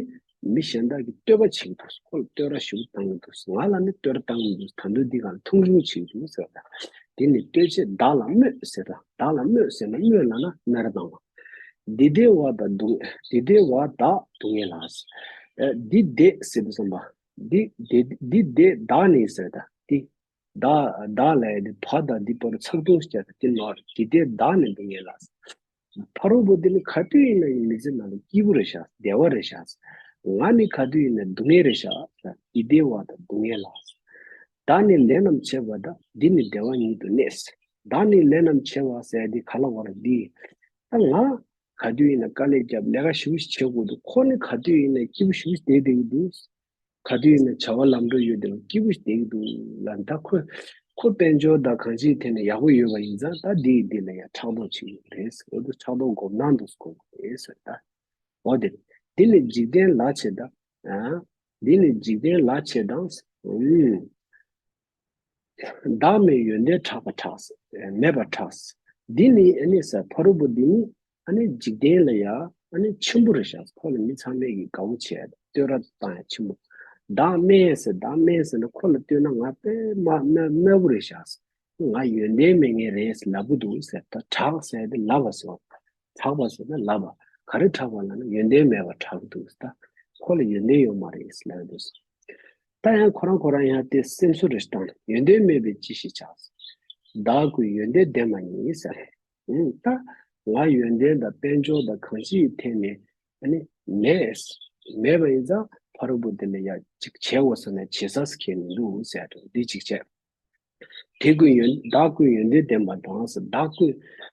མི་གཞན་དག་གིས་བསྟོད་པ་བྱེད་ཀྱི་འདུག་ཁོ་ལ་བསྟོད་ར་ཞུ་བཏང་གི་འདུག་ང་ལ་ནི་བསྟོད་ར་བཏང་གི་འདུག་ད་དུང་འདི་ག་ལ་ཐུང་རིང་བྱེད་ཀྱི་འདུག་ཟེར་བ་དང་། འདི་ནི་བསྟོད་བྱེད་བདག་ལ་སྨོད་ཟེར་དང་། བདག་ལ་སྨོད་ཟེར་ན་སྨོད་ལབ་ན་སྨད་ར་བཏང་བ། འདི་བདེ་བ་དག་སྡུག་འདི་བདེ་བ་དག་སྡུག་བསྔལ་ལ། ཨ་འདི་བདེ་ཟེར་དུས་ཙམ་པ། འདི་བདེ་འདི་བདེ་བདག་ནི་ཟེར་དང་འདི། བདག་བདག་ལ་ཡ་འདི་བ་དང་འདི་བར་ཚགས་ཐུང་བྱས་ཏེ་འདི་ནོར་འདི་བདེ་བདག་ནི་སྡུག་བསྔལ་ལ། ཕ་རོལ་པོ་འདི་ནི་ག་དུས་ཡིན་ན་ཡང་མི་ཚེ་ནང་ལ་སྐྱིད་པོ་རེད་ཤག་བདེ་བ་རེད་ཤག་ང་ནི་ག་དུས་ཡིན་ན་སྡུག་བསྔལ་རེད་ཤག་འདི་བདེ་བ་དང་སྡུག་བསྔལ་ལ། བདག་ནི་ལས་རྣམས་བྱེད་པ་དག་འདི་ནི་བདེ་བ་ཉིད་དུ་གནས། བདག་ནི་ལས་རྣམས་བྱེད་པ་ཟེར་འདི་ག་ལ་བར་འདི། ད་ང་ག་དུས་ཡིན་ན་དཀའ་ལས་བརྒྱབ་ལས་ཀ་ཞེ་པོ་ཞིག་བྱེད་དགོས་འདུག་ཁོ་ནི་ག་དུས་ཡིན་ན་སྐྱིད་པོ་ཞེ་པོ་ཞིག་བསྡད་བསྡད་ཀྱི་འདུག་ག་དུས་ཡིན་ན་བྱ་བ་ལམ་འགྲོ་ཡོད་དེ་སྐྱིད་པོ་ཞིག་བསྡད་ཀྱི་འདུག་ལ། ད་ཁོ་ཁོ་དཔལ་འབྱོར་དང་གང་ཅིའི་ཐད་ནས་ཡག་པོ་ཡོད་པ་ཡིན་ཙང་ད་འདི་ཡི་འདི་ལ་ཡང་ཕྲག་དོག་བྱེད་ཀྱི་རེད་ཟེར། འོ་དེ་ཕྲག་དོག་སྒོམ་སྟངས་འདུག་སྒོམ་གྱི་རེད་ཟེར་ད། འོ་དེ། འདི་ནི་འཇིག་རྟེན་ལ་བྱེད་དང་། ཨ། འདི་ནི་འཇིག་རྟེན་ལ་བྱེད་དང་། ཨུམ། བདག་མེད་ཡོན་ཏན་གྲགས་པ་གྲགས། མེད་པ་གྲགས། འདི་ནི་ཨ་ནི་ས་ཕ་རོལ་པོ་འདི་ནི་ཨ་ནི་འཇིག་རྟེན་ལ་ཡ་ཨ་ནི་ཆེན་པོ་རེད་ཤག་ཁོ་ལ་མི་ཚང་མས་ཀྱི་དགའ་བོ་བྱས་བསྟོད་ར་བཏང་ཡ་ཆེན་པོ། བདག་མེད་ཟེར་བདག་མེད་ཟེར་ན་ཁོ་ལ་ལྟོས་ན་ང་དཔེ་མ་དམའ་དམའ་བོ་རེད་ཤག་ང་ཡོན་ཏན་མེད་མཁན་རེད་ལབ་གི་འདུག་ཟེར། ད་གྲགས་ཟེར་དེ་ལབ་པ་ཟེར་བ། གྲགས་པ་ཟེར་ན་ལབ་པ། ག་རེ་གྲགས་པ་ལབ་ན་ཡོན་ཏན་མེད་པ་གྲགས་གི་འདུག་ཟེར། ད་ཁོ་ལ་ཡོན་ཏན་ཡོད་མ་རེད་ལབ་གི་འདུག་ཟེར། ད་ཡང་ཁོ་རང་ཁོ་རང་ཡང་དེ་སེམས་གསོ་རེ་བཏང་ཡོན་ཏན་མེད་པའི་ཅི་ཞིག་བྱ། བདག་གི་ཡོན་ཏན་ལྡན་མ་ཡིན་ཟེར། ཨུམ། ད་ ང་ཡོན་ཏན་དང་དཔལ་འབྱོར་དང་གང་ཅིའི་ཐད་ནས་ཨ་ནི་མེད། མེད་པ་ཡིན་ཙང་ཕ་རོལ་པོ་དེ་ལ་ཡ་ཅིག་བྱེད་དགོས་ཟེར་ན་བྱེད་ས་ཁེལ་མི་འདུག་ཟེར་འདི་ཅིག་བྱས། དེ་ཀུན་ཡོན་བདག་ཀུན་ཡོན་ཏན་ལྡན་པ་དང་ཟེར། བདག་ཀུན་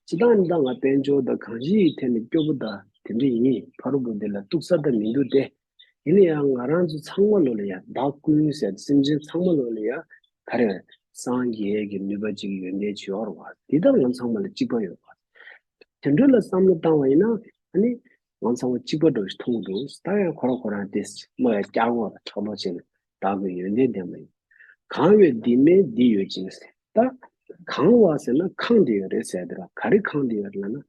སྤྱིར་བཏང་ནི་ད་ང་དཔལ་འབྱོར་དང་གང་ཅིའི་ཐད་ནས་སྐྱོ་པོ་དང་དེ་འདྲ་ཡིན། ཕ་རོལ་པོ་འདི་ལ་གཏུག་ས་ད་མི་འདུག་སྟེ། ཡིན་ན་ཡང་ང་རང་ཚོ་ཚང་མ་ལོ་ལ་ཡ་བདག་ཀུན་ཟེར་སེམས་ཅན་ཚང་མ་ལོ་ལ་ཡ་ག་རེ་སངས་རྒྱས་ཀྱི་ནུས་པ་ཅིག་ཡོན་ཏན་ཅིག་ཡོད་རེད་བ། འདི་དག་ང་ཚང་མ་ལ་གཅིག་པ་ཡོད་པ། དེ་འདྲ་ལ་བསམ་བློ་བཏང་བ་ཡིན་ན་ཨ་ནི་ང་ཚང་མ་གཅིག་པ་འདྲ་ཞིག་མཐོང་འདུག་ད་ཡང་ཁོ་རང་ཁོ་རང་དེ་མ་ཡ་སྐྱག་འོག་ལ་ཕྲག་དོག་བྱས་ནས་བདག་ཀུན་ཡོན་ཏན་ལྡན་པ་ཡིན། གང་བས་འདི་མེད་འདི་ཡོད་ཅིང་ཟེར། ད་གང་བ་ཟེར་ན་ཁེངས་བསྡད་ཡོད་རེད་ཟེར་དེ་ར། ག་རེ་ཁེངས་བསྡད་ཡོད་རེད་ལབ་ན།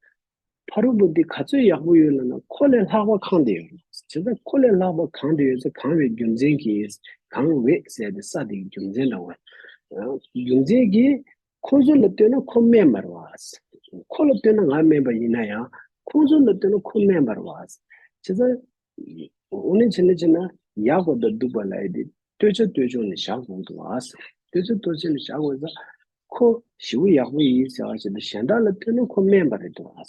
ཕ་རོལ་པོ་འདི་ག་ཚོད་ཡག་པོ་ཡོད་ལབ་ན་ཁོ་ལས་ལྷག་པ་ཁེངས་བསྡད་ཡོད་རེད། བྱས་ཙང་ཁོ་ལས་ལྷག་པ་ཁེངས་བསྡད་ཡོད་ཚེ་གང་བའི་རྒྱུ་མཚན་གྱིས། གང་བས་ཟེར་དེ་ས་དེའི་རྒྱུ་མཚན་འདྲ་བ། རྒྱུ་མཚན་གྱིས་ཁོ་ཚོ་ལ་ལྟོས་ན་ཁོ་དམན་པ་རེད་བ། ཁོ་ལ་ལྟོས་ན་ང་དམན་པ་ཡིན་ན་ཡང་ཁོ་ཚོ་ལ་ལྟོས་ན་ཁོ་དམན་པ་རེད་བ། བྱས་ཙང་། དངོས་གནས་བྱས་ན་བྱས་ན་ཡག་པ་དང་སྡུག་པ་ལབ་ཡ་དེ་ལྟོས་ཆ་ལྟོས་ཕྱོགས་ནས་བཞག་དགོས་འདུག་ཨ། ལྟོས་ཆ་ལྟོས་ཆོག་ནས་བཞག་དགོས་ཙང་། ཁོ་ཞེ་པོ་ཡག་པོ་ཡིན་ཟེར་བ་ཞིག་དང་གཞན་དག་ལ་ལྟོས་ན་ཁོ་དམན་པ་རེད་འདུག་ཨ།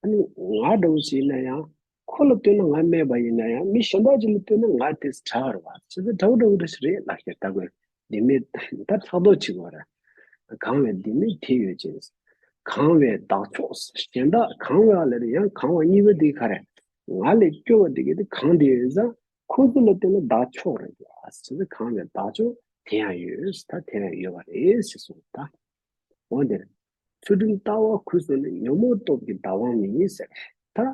ཨ་ནི་ང་འདྲ་བོ་ཞིག་ཡིན་ན་ཡང་ཁོ་ལ་ལྟོས་ན་ང་དམན་པ་ཡིན་ན་ཡང་མི་གཞན་དག་ཅིག་ལ་ལྟོས་ན་ང་དེ་དྲག་རེད་བ། བྱས་ཙང་འདྲ་བོ་འདྲ་བོ་འདྲ་ཞིག་རེད་ལབ་ཤེར་ལྟ་དགོས། འདི་མེད་ད་ཕྲག་དོག་བྱེད་དགོས་རེད། གང་བས་འདི་མེད་དེ་ཡོད་ཅེས། གང་བས་བདག་ཕྱོགས་གཞན་དག་གང་བ་ལས་ཡང་གང་བ་གཉིས་པ་འདི་ག་རེ། ང་ལས་སྐྱོ་བ་འདི་གས་དེ་གང་དེ་ཡོད་ཙང་ཁོ་ཚོ་ལ་བལྟས་ན་བདག་ཕྱོགས་རེད་ཟེར། གང་བས་བདག་ཕྱོགས་དེ་ཡང་ཡོད་ད་དེ་ཡང་ཡོད་པ་རེད་ཞེས་གསུངས་ད། འོན་ཏེ། ཚུལ་ཁྲིམས་ལྟ་བ་གུས་སོགས་ནི། ཉོན་མོངས་སྟོབས་ཀྱིས་བདག་དབང་མིན་ཟེར། ད།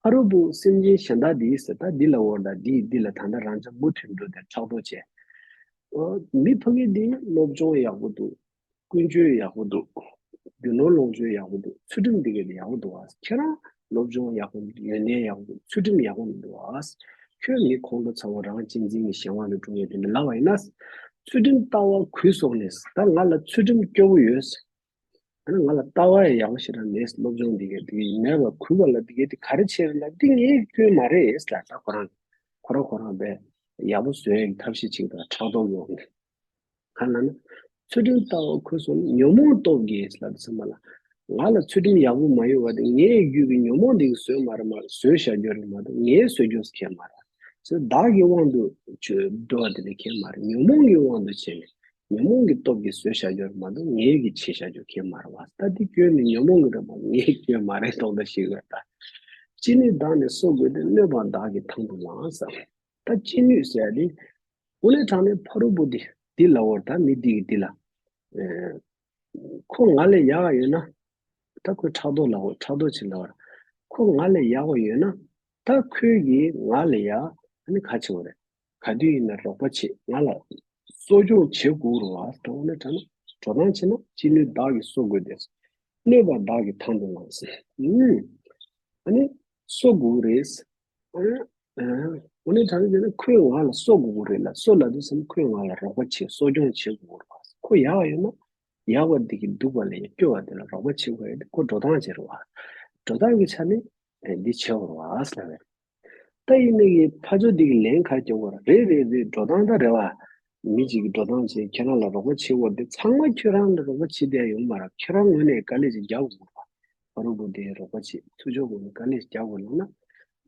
ཕ་རོལ་པོ་སེམས་ཅན་གཞན་དག་འདི་ཟེར་ད་འདི་ལ་འོར་ད་འདི་འདི་ལ་ད་ལྟ་རང་ཅག་མུ་མཐུད་འགྲོ་དེ་ཕྲག་དོག་བྱས། ཨོ། མི་ཕ་གི་འདི་སློབ་སྦྱོང་ཡག་པོ་འདུག་ཀུན་སྤྱོད་ཡག་པོ་འདུག་རྒྱུ་ནོར་ལོངས་སྤྱོད་ཡག་པོ་འདུག་ཚུལ་ཁྲིམས་འདི་ག་ནས་ཡག་པོ་འདུག་ཨ། ཁྱེད་རང་སློབ་སྦྱོང་ཡག་པོ་ཡོན་ཏན་ཡག་པོ་འདུག་ཚུལ་ཁྲིམས་ཡག་པོ་མི་འདུག་ཨ། ཁྱོད་མི་ཁོང་ཁྲོ་ཚ་བོ་རང་གཅེས་འཛིན་གྱི་གཞན་དབང་དུ་འགྲོ་ངེས་དེ་འདྲ་ལབ་པ་ཡིན་ན། ཚུལ་ཁྲིམས་ལྟ་བ་གུས་སོགས་ནས་ད་ང་ལ་ཚུལ་ཁྲིམས་སྐྱོ་བོ་ཡོད། ཨ་ནི་ང་ལ་ལྟ་བ་ཡང་ཡག་པོ་ཞིག་རང་མེད། སློབ་སྦྱོང་འདི་གས་འདི་གས་མེད་པར་གུས་པ་ལ་འདི་གས་འདི་ག་རེ་བྱས་རེད་ལ་འདི་ངའི་སྐྱོན་མ་རེད་ལ་ད་ཁོ་རང་ཁོ་རང་ཁོ་རང་བས་ཡག་པོ་བཟོ་ཡག་གི་ཐབས་ཤེས་ཅིག་དང་ཕྲག་དོག་ཡོང་གི་གང་ལབ་ན། ཚུལ་ཁྲིམས་ལྟ་བ་གུས་སོགས་ནི། ཉོན་མོངས་སྟོབས་ཀྱིས་ལབ་དུས་ཙམ་པ་ལ། ང་ལ་ཚུལ་ཁྲིམས་ཡག་པོ་མ་ཡོད་པ་དེ་ངས་བརྒྱུད་པའི་ཉོན་མོངས་འདི་གིས་བཟོས་མ་རེད་མ་བཟོས་བཞག་རྒྱུ་རེད་མ་གཏོགས་ངས་བཟོས་རྒྱུ་ཁེལ་མ་རེད། ཚུལ་བདག་གི་དབང་དུ་བྱས་འགྲོ་བ་དེ་ལས་ཁེལ་མ་རེད། ཉོན་མོངས་ཀྱི་དབང་དུ་བྱས་ནས། ཉོན་མོངས་ཀྱི་སྟོབས་ཀྱིས་བཟོས་བཞག་རྒྱུ་རེད་མ་གཏོགས་ངེད་ཀྱིས་བྱས་བཞག་རྒྱུ་གང་ཡང་མ་རེད་བ། ད་འདི་སྐྱོན་ནི་ཉོན་མོངས་ཀྱི་རེད་མ་གཏོགས་ངེད་ཀྱི་སྐྱོན་མ་རེད་མདོག་མདོག་ཤིག་ཡོད་ད། ཅི་ནུས་བདག་ནི་གསོ་དགོས་ཏེ། གནོད་པ་བདག་གིས་དང་དུ་བླངས་ཟེར། ད་ཅི་ནུས་ཟེར་ཡ་དེ། དངོས་གནས་དྲང་གནས་ཕ་རོལ་པོ་འདི་འདི་ལབ་པ་རེད་ད་མི་འདི་གིས་འདི་ལ། ཨེ། ཁོ་ང་ལས་ཡག་ག་ཡོད་ན། ད་ཁོས་ཕྲག་དོག་ལབ་པ་ཕྲག་དོག་ཅིག་ལབ་པ་རེད། ཁོ་ང་ལས་ཡག་ག་ཡོད་ན། ད་ཁོས་ཀྱིས་ང་ལ་ཡ་ཨ་ནི་ག་བྱེད་པ་རེད། ག་དུས་ཡིན་ན་རོགས་པ་བྱེད་ང་ལ་གསོ་སྐྱོང་བྱེད་དགོས་རེད་བ། དངོས་གནས་དྲང་གནས་འགྲོ་སྟངས་བྱས་ན་ཅི་ནུས་བདག་གིས་གསོ་དགོས་ཏེ། གནོད་པ་བདག་གིས་དང་དུ་བླངས་ཟེར། ཨུམ། ཨ་ནི་གསོ་དགོས་རེད། ཨ་ནི་ཨ་དངོས་གནས་དྲང་གནས་བྱས་ན་ཁོས་ང་ལ་གསོ་དགོས་རེད་ལ་གསོ་ལབ་དུས་ཙམ་ཁོས་ང་ལ་རོགས་པ་བྱེད་གསོ་སྐྱོང་བྱེད་དགོས་རེད་བ། ཁོ་ཡག་ཡོད་ན་ཡག་པ་འདི་གིས་སྡུག་པ་ལས་སྐྱོ་བ་དེ་ལ་རོགས་པ་བྱེད་དགོས་ཡོད་དེ་ཁོ་འགྲོ་སྟངས་བྱེད་རེད་བ། འགྲོ་སྟངས་ཀྱི་ཆ་ནས་འདི་བྱེད་དགོས་རེད་བ་ཟེར་བས། ད་ཡིན་ནའི་ཕར་ཕྱོགས་འདི་གི་ལན་ཁ་རྒྱག་དགོས་རེད། རེད་རེད་རེད། འགྲོ་སྟངས་ད་རེད་བ། མི་གཅིག་གིས་འགྲོ་སྟངས་བྱས་ཁྱེད་རང་ལ་རོགས་པ་བྱེད་དགོས་རེད་དེ་ཚང་མ་ཁྱོད་རང་ལ་རོགས་པ་བྱེད་བསྡད་ཡོང་མ་རེད། ཁྱོད་རང་ངོས་ནས་དཀའ་ལས་ཅིག་རྒྱག་དགོས་རེད་བ། ཕ་རོལ་པོ་དེའི་རོགས་པ་བྱེད་ཚུར་ཕྱོགས་ངོས་ནས་དཀའ་ལས་རྒྱག་དགོས་ལབ་ན།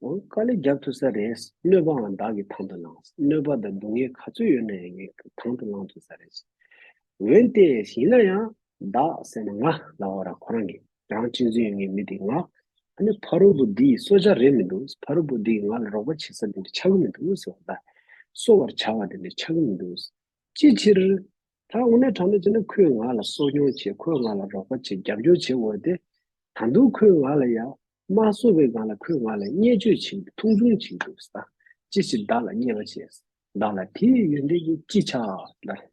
འོ་དཀའ་ལས་རྒྱག་ཐུབ་ས་རེད། གནོད་པའང་བདག་གིས་དང་དུ་བླངས། གནོད་པ་དང་སྡུག་བསྔལ་ག་ཚོད་ཡོད་ན་ཡང་ངས་དང་དུ་བླང་ཐུབ་ས་རེད། འོན་ཏེ་ཡིན་ན་ཡང་བདག་ཟེར་ན་ང་ལབ་པ་ར་ཁོ་རང་གིས་རང་གཅེས་འཛིན་ཡོད་མཁན་མི་དེ་ང་། ཨ་ནི་ཕ་རོལ་པོ་འདི་ཡི་གསོ་བྱ་རེད་མི་འདུག་ཕ་རོལ་པོ་འདི་ཡིས་ང་ལ་རོགས་པ་བྱེད་ས་དེ་འདྲ་ཆགས་ཀྱི་མི་འདུག་ཟེར་བ་ལ། གསོ་བར་བྱ་བ་དེ་འདྲ་ཆགས་ཀྱི་མི་འདུག་ཅིའི་ཕྱིར། ད་དངོས་གནས་དྲང་གནས་བྱས་ན་ཁོས་ང་ལ་གསོ་སྐྱོང་བྱེད་ཁོས་ང་ལ་རོགས་པ་བྱེད་རྒྱབ་སྐྱོར་བྱེད་འོས་ཏེ། ད་དུང་ཁོས་ང་ལ་ཡང་མ་གསོ་བའི་སྒང་ལ་ཁོས་ང་ལ་བརྙས་བཅོས་བྱེད་མཐོང་ཆུང་བྱེད་འདུག་ཟེར། ཅི་ཞིག་བདག་ལ་བརྙས་པ་བྱས། བདག་ལ་དེ་ཡི་ཡོན་ཏན་གྱིས་ཅི་བྱ་ལ། བྱས་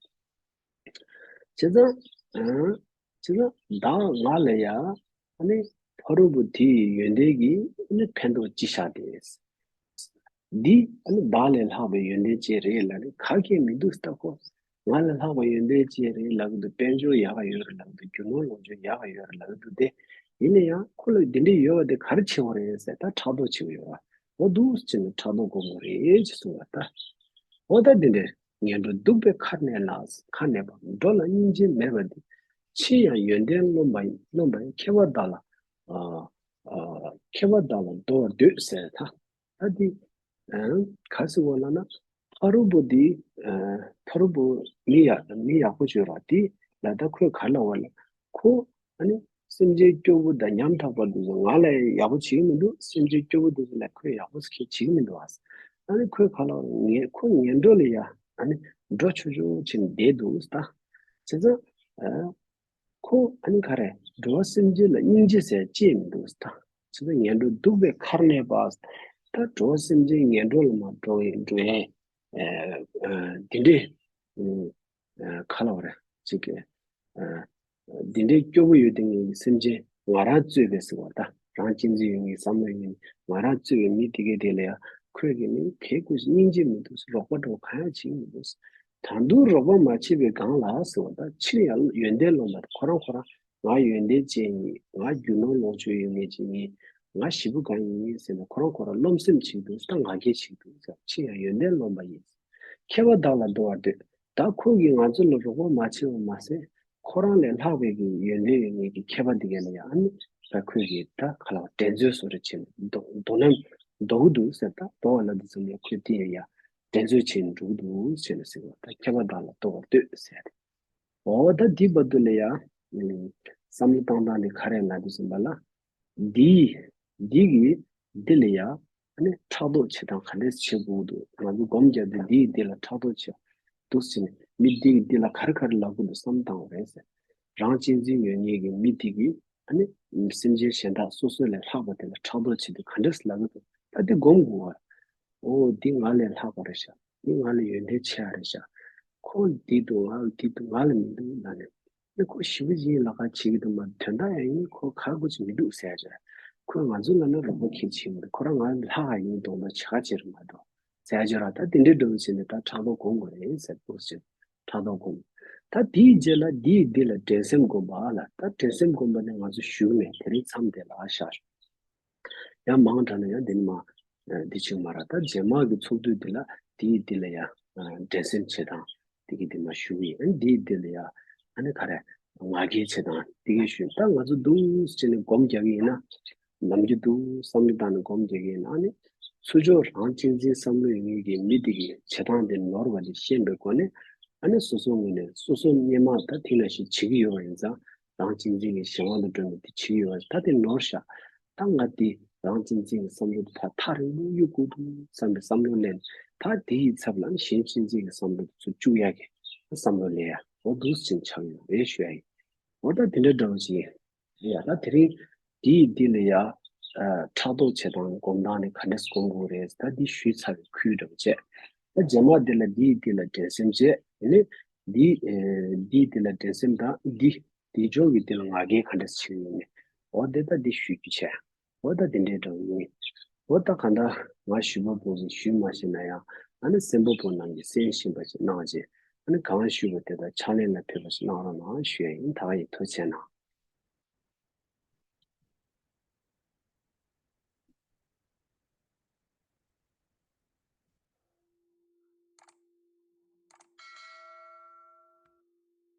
ཙང་། བྱས་ཙང་བདག་ང་ལ་ཡང་ཨ་ནི་ཕ་རོལ་པོ་དེ་ཡི་ཡོན་ཏན་གྱིས་ཨ་ནི་ཕན་ཐོགས་ཅི་བྱ་སྟེ། འདི་ཨ་ནི་བདག་ལས་ལྷག་པའི་ཡོན་ཏན་ཅི་རེད་ལབ་ནས་ག་གེ་མི་འདུག་ལྟ་ཁོ། ང་ལས་ལྷག་པའི་ཡོན་ཏན་ཅི་རེད་ལབ་གི་འདུག་དཔལ་འབྱོར་ཡག་ག་ཡོད་རེད་ལབ་གི་འདུག་རྒྱུ་ནོར་ལོངས་སྤྱོད་ཡག་ག་ཡོད་རེད་ལབ་གི་འདུག་དེ་ཡིན་ན་ཡང་ཁོ་ལ་འདི་འདྲ་ཡོད་པ་དེ་ག་རེ་བྱེད་དགོས་རེད་ཟེར་ད་ཕྲག་དོག་བྱེད་ཀྱི་ཡོད་པ། འོ་འདུག་ཅེས་ནས་ཕྲག་དོག་སྒོམ་དགོས་རེད་ཅེས་གསུངས་པ་ལྟར། འོ་ད་འདི་འདྲའི་ངན་འགྲོ་སྡུག་པའི་ཁར་གནས་ལ། ཁར་གནས་པ་འགྲོ་ལ་སྙིང་རྗེ་མེད་པ་འདི། ཕྱིར་ཡང་ཡོན་ཏན་རློམ་པ་ཡིན། རློམ་པ་ཡིན་མཁས་པ་བདག་ལ། ཨ། ཨ་མཁས་པ་དག་ལ་འདུད་པར་འདོད་ཟེར་ད། ད་འདི་ཨ་ག་ཟེར་བ་ལབ་ན། ཕ་རོལ་པོ་འདི་ཨ་ཕ་རོལ་པོ་མི་ཡག་མི་ཡག་པོ་བྱོས་ར་འདི་ལ་ད་ཁོས་ག་ལབ་པ་ལབ་ན། ཁོ་ཨ་ནི་སེམས་ཅན་སྐྱོ་པོ་དང་ཉམ་ཐག་པ་འདི་ཚོ་ང་ལ་ཡག་པོ་བྱེད་ཀྱི་མི་འདུག་སེམས་ཅན་སྐྱོ་པོ་འདི་ཚོ་ལ་ཁོས་ཡག་པོ་ཞིག་བྱེད་ཀྱི་མི་འདུག་ཨ། ཨ་ནི་ཁོས་ག་ལབ་པ་ལབ་ན། ངན་ཁོ་ངན་འགྲོ་ལ་ཡ་ཨ་ནི་འགྲོ་ཆོག་ཆོག་བྱས་ནས་བསྡད་འདུག་ད། བྱས་ཙང་ཨ་ཁོ་ཨ་ནི་ག་རེ་འགྲོ་བ་སེམས་ཅན་ལ་སྙིང་རྗེ་ཟེར་ཅི་མི་འདུག་ད། བྱས་ཙང་ངན་འགྲོ་སྡུག་པའི་ཁར་གནས་པ། ད་འགྲོ་བ་སེམས་ཅན་ངན་འགྲོ་ལ་མར་འགྲོ་ཡི་འགྲོ་ཡི་ཨ་ཨ་འདི་འདྲའི་ཨ་ག་ལབ་པ་རེད་ཅིག་གི་ཨ་འདི་འདྲའི་སྐྱོ་པོ་ཡོད་དེ་ངའི་སེམས་ཅན་ང་རང་གཙོས་པའི་ཟེར་བ་ད། རང་གཅེས་འཛིན་ཡོད་ངེས་བསམ་བློ་ཡོད་ངེས་ང་རང་གཙོས་པའི་མི་དེ་གའི་དེ་ལ་ཡ་ཁོས་གི་ནི་གལ་ཁུ་སྙིང་རྗེ་མི་འདུག་རོགས་པ་འགྲོ་གང་ཡང་བྱེད་མི་འདུག་ད་དུང་རོགས་པ་མ་བྱས་པའི་སྒང་ལ་ཟེར་བ་ད་ཕྱིར་ཡང་ཡོན་ཏན་སློབ་པ་ཁོ་རང་ཁོ་རང་ང་ཡོན་ཏན་ཅན་ཡིན། ང་རྒྱུ་ནོར་ལོངས་སྤྱོད་ཡོད་ངེས་ཅིག་ཡིན། ང་ཞེ་པོ་གང་ཡིན་ཟེར་ན་ཁོ་རང་ཁོ་རང་རློམ་སེམས་བྱེད་འདུག་ད་ང་རྒྱལ་བྱེད་འདུག་ཟེར་ཕྱིར་ཡང་ཡོན་ཏན་སློབ་པ་ཡིན། མཁས་པ་དག་ལ་འདུད་པར་འདོད། ད་ཁོ་གིས་ང་ཚོ་ལ་རོགས་པ་མ་བྱས་པ་མ་ཟད་ཁོ་རང་ལས་ལྷག་པའི་གི་ཡོན་ཏན་ཡོད་ངེས་ཀྱི་མཁས་པ་འདི་གས་ལ་ཡང་ཨ་ནི་ད་ཁོས་གི་ད་ག་ལ་བ་འགྲན་རྩོད་བཟོ་འདྲ་བྱས་ནས་དོ་དོ་སྣང་འདོགས་ཀྱི་འདུག་ཟེར། ད་དོ་བ་ལ་འདི་ཚོ་ལ་ཁོས་དེ་ཡང་ཡ་འགྲན་རྩོད་བྱས་ནས་འགྲོ་གི་འདུག་ཟེར་ནས་ཟེར་བ། ད་མཁས་པ་དག་ལ་འདུད་པར་འདོད་ཟེར་ཏེ། འོ་ད་འདི་བར་དུ་ལ་ཡ་ཨ་བསམ་བློ་བཏང་སྟངས་འདི་ག་རེ་ལབ་དུས་ཙམ་པ་ལ། འདི་འདི་གི་འདི་ལ་ཡ་ཨ་ནི་ཕྲག་དོག་བྱེད་སྟངས་ག་འདྲས་བྱེད་དགོས་འདུག་ང་ཚོ་སྒོམ་རྒྱབ་དུས་འདི་ཡི་འདི་ལ་ཕྲག་དོག་བྱེད་འདུག་ཟེར་ནས་མི་འདི་གི་འདི་ལ་ག་རེ་ག་རེ་ལབ་དགོས་འདུག་བསམ་བཏང་བ་རེད་ཟེར། རང་གཅེས་འཛིན་ཡོད་ངེས་ཀྱི་མི་འདི་གིས་ཨ་ནི་སེམས་ཅན་གཞན་དག་སོ་སོ་ལས་ལྷག་པ་དེ་ལ་ཕྲག་དོག་བྱེད་དུས་ག་འདྲས་ལབ་གི་འདུག་ད་འདི་སྒོམ་དགོས་པ། འོ་འདི་ང་ལས་ལྷག་པ་རེད་ཤག་འདི་ང་ལས་ཡོན་ཏན་ཆེ་བ་རེད་ཤག་ཁོ་འདི་འདུག་ང་འདི་འདུག་ང་ལ་མི་འདུག་ལབ་ནས། ཨ་ཁོ་ཞེ་པོ་ཅིག་ལ་ཁ་བྱེད་ཀྱི་འདུག་མ། དོན་དག་ཡང་ཡིན་ཁོ་ག་དགོས་ཀྱི་མི་འདུག་ཟེར་ཡ་ཅིག་རེད། ཁོས་ང་ཚོ་ལ་ནི་རོགས་པ་ཁྱེད་བྱེད་མི་འདུག་ཁོ་རང་ང་ལ་ལྷག་ག་ཡིན་མདོག་མདོག་བྱ་ག་བྱེད་རེད་མ་གཏོགས་ཟེར་ཡ་ཅིག་རེད། ད་དེ་འདྲའི་འདྲ་བོ་བྱས་ནས་ད་ཕྲག་དོག་སྒོམ་དགོས་རེད་ཟེར་འདུག་ཟེར། ཕྲག་དོག་སྒོམ། ད་དེའི་རྗེས་ལ་འདིས་འདི་ལ་འགྲན་སེམས་སྒོམ་པ་ལ། ད་འགྲན་སེམས་སྒོམ་པ་ནི་ང་ཚོ་ཞུ་གི་མེད། དེ་རིང་མཚམས་དེ་ལ་བཞག་ཡང་མང་དྲགས་ན་ཡང་འདི་ནི་མ་འདི་ཅིག་མ་རེད། ད་རྗེས་མ་གི་ཚོགས་དུས་འདི་ལ་འདིའི་འདི་ལ་ཡང་འགྲན་སེམས་བྱེད་སྟངས་འདི་གི་འདི་མ་ཞུ་གི་ཡིན། འདིའི་འདི་ལ་ཡང་ཨ་ནི་ག་རེ་ང་རྒྱལ་བྱེད་སྟངས་འདི་གི་ཞུ། ད་ང་ཚོ་འདུག་སེ་བྱས་ནས་སྒོམ་རྒྱག་གི་ཡིན་ན། ནམ་རྒྱུན་འདུག་བསམ་བློ་བཏང་ནས་སྒོམ་རྒྱག་གི་ཡིན་ན། ཨ་ནི་ཚུར་ཕྱོགས་རང་གཅེས་འཛིན་བསམ་བློ་ཡོད་མཁན་གྱི་མི་འདི་གི་བྱེད་སྟངས་འདི་ནོར་བ་འདི་ཤེས་པའི་སྒོ་ནས། ཨ་ནི་སོ་སོའི་ངོས་ནས་སོ་སོ་སྔོན་མ་ད་དེ་ནང་བཞིན་བྱེད་ཀྱི་ཡོད་པ་ཡིན་ཙང་། རང་གཅེས་འཛིན་གྱི་གཞན་དབང་དུ་གྲོལ་ནས་དེ་བྱེད་ཀྱི་ཡོད་པ་ད་དེ་ནོར་ཤག་ད་ང་དེ་རང་གཅེས་འཛིན་གྱི་བསམ་བློ་དེ་ཕར་ཐག་རིང་པོ་གཡུག་དགོས་འདུག་བསམ་པའི་བསམ་བློ་ལེན། ད་དེ་ཡི་ཚབ་ལ་ནི་གཞན་གཅེས་འཛིན་གྱི་བསམ་བློ་དེ་ཚུར་བཅུག་ཡག་གི་བསམ་བློ་ལེན་ཡ། འོ་འདུག་སེ་ཆགས་ཡོད་རེད་ཞུ་ཡ་ཡིན། འོ་ད་དེ་འདྲ་འདྲ་བོ་ཅིག་ཡིན། ཡ་ད་དེ་རིང་དེ་ཡི་འདི་ལ་ཡ་ཨ་ཕྲག་དོག་བྱེད་སྟངས་སྒོམ་སྟངས་ནི་ག་འདྲས་སྒོམ་དགོས་རེད། ད་འདི་ཞུས་ཚར་བའི་ཁུལ་འདྲ་བོ་བྱས། ད་རྗེས་མ་འདི་ལ་འདི་ཡི་འདི་ལ་འགྲན་སེམས་བྱས། དེ་ནས་འདི་ཨེ་འདི་ཡི་འདི་ལ་འགྲན་སེམས་དང་འདི་དེའི་ཕྱོགས་ཀྱི་འདི་ལ་ང་རྒྱལ་ག་འདྲས་བྱེད་ཀྱི་ཡོད་མེད། འོ་དེ་ད་འདི་ཞུ་རྒྱུ་བྱས། འོ་ད་དེ་འདྲའི་འདྲ་བོ་ཡིན། འོ་ད་གང་ལྟར་ང་ཞུས་པ་པོ་ཞིག་ཞུས་མ་ཤེས་ན་ཡང་ཨ་ནི་གསན་པ་པོ་རྣམས་ཀྱིས་གསན་ཤེས་པ་ཞིག་གནང་རྗེས། ཨ་ནི་གང་ཞུས་པ་དེ་དག་ཕྱག་ལེན་ལ་ཕེབས་པ་ཞིག་གནང་རོགས་གནང་ཞུ་ཡ་ཡིན། ད་ག་ཡིན། ཐུགས་རྗེ་གནང་།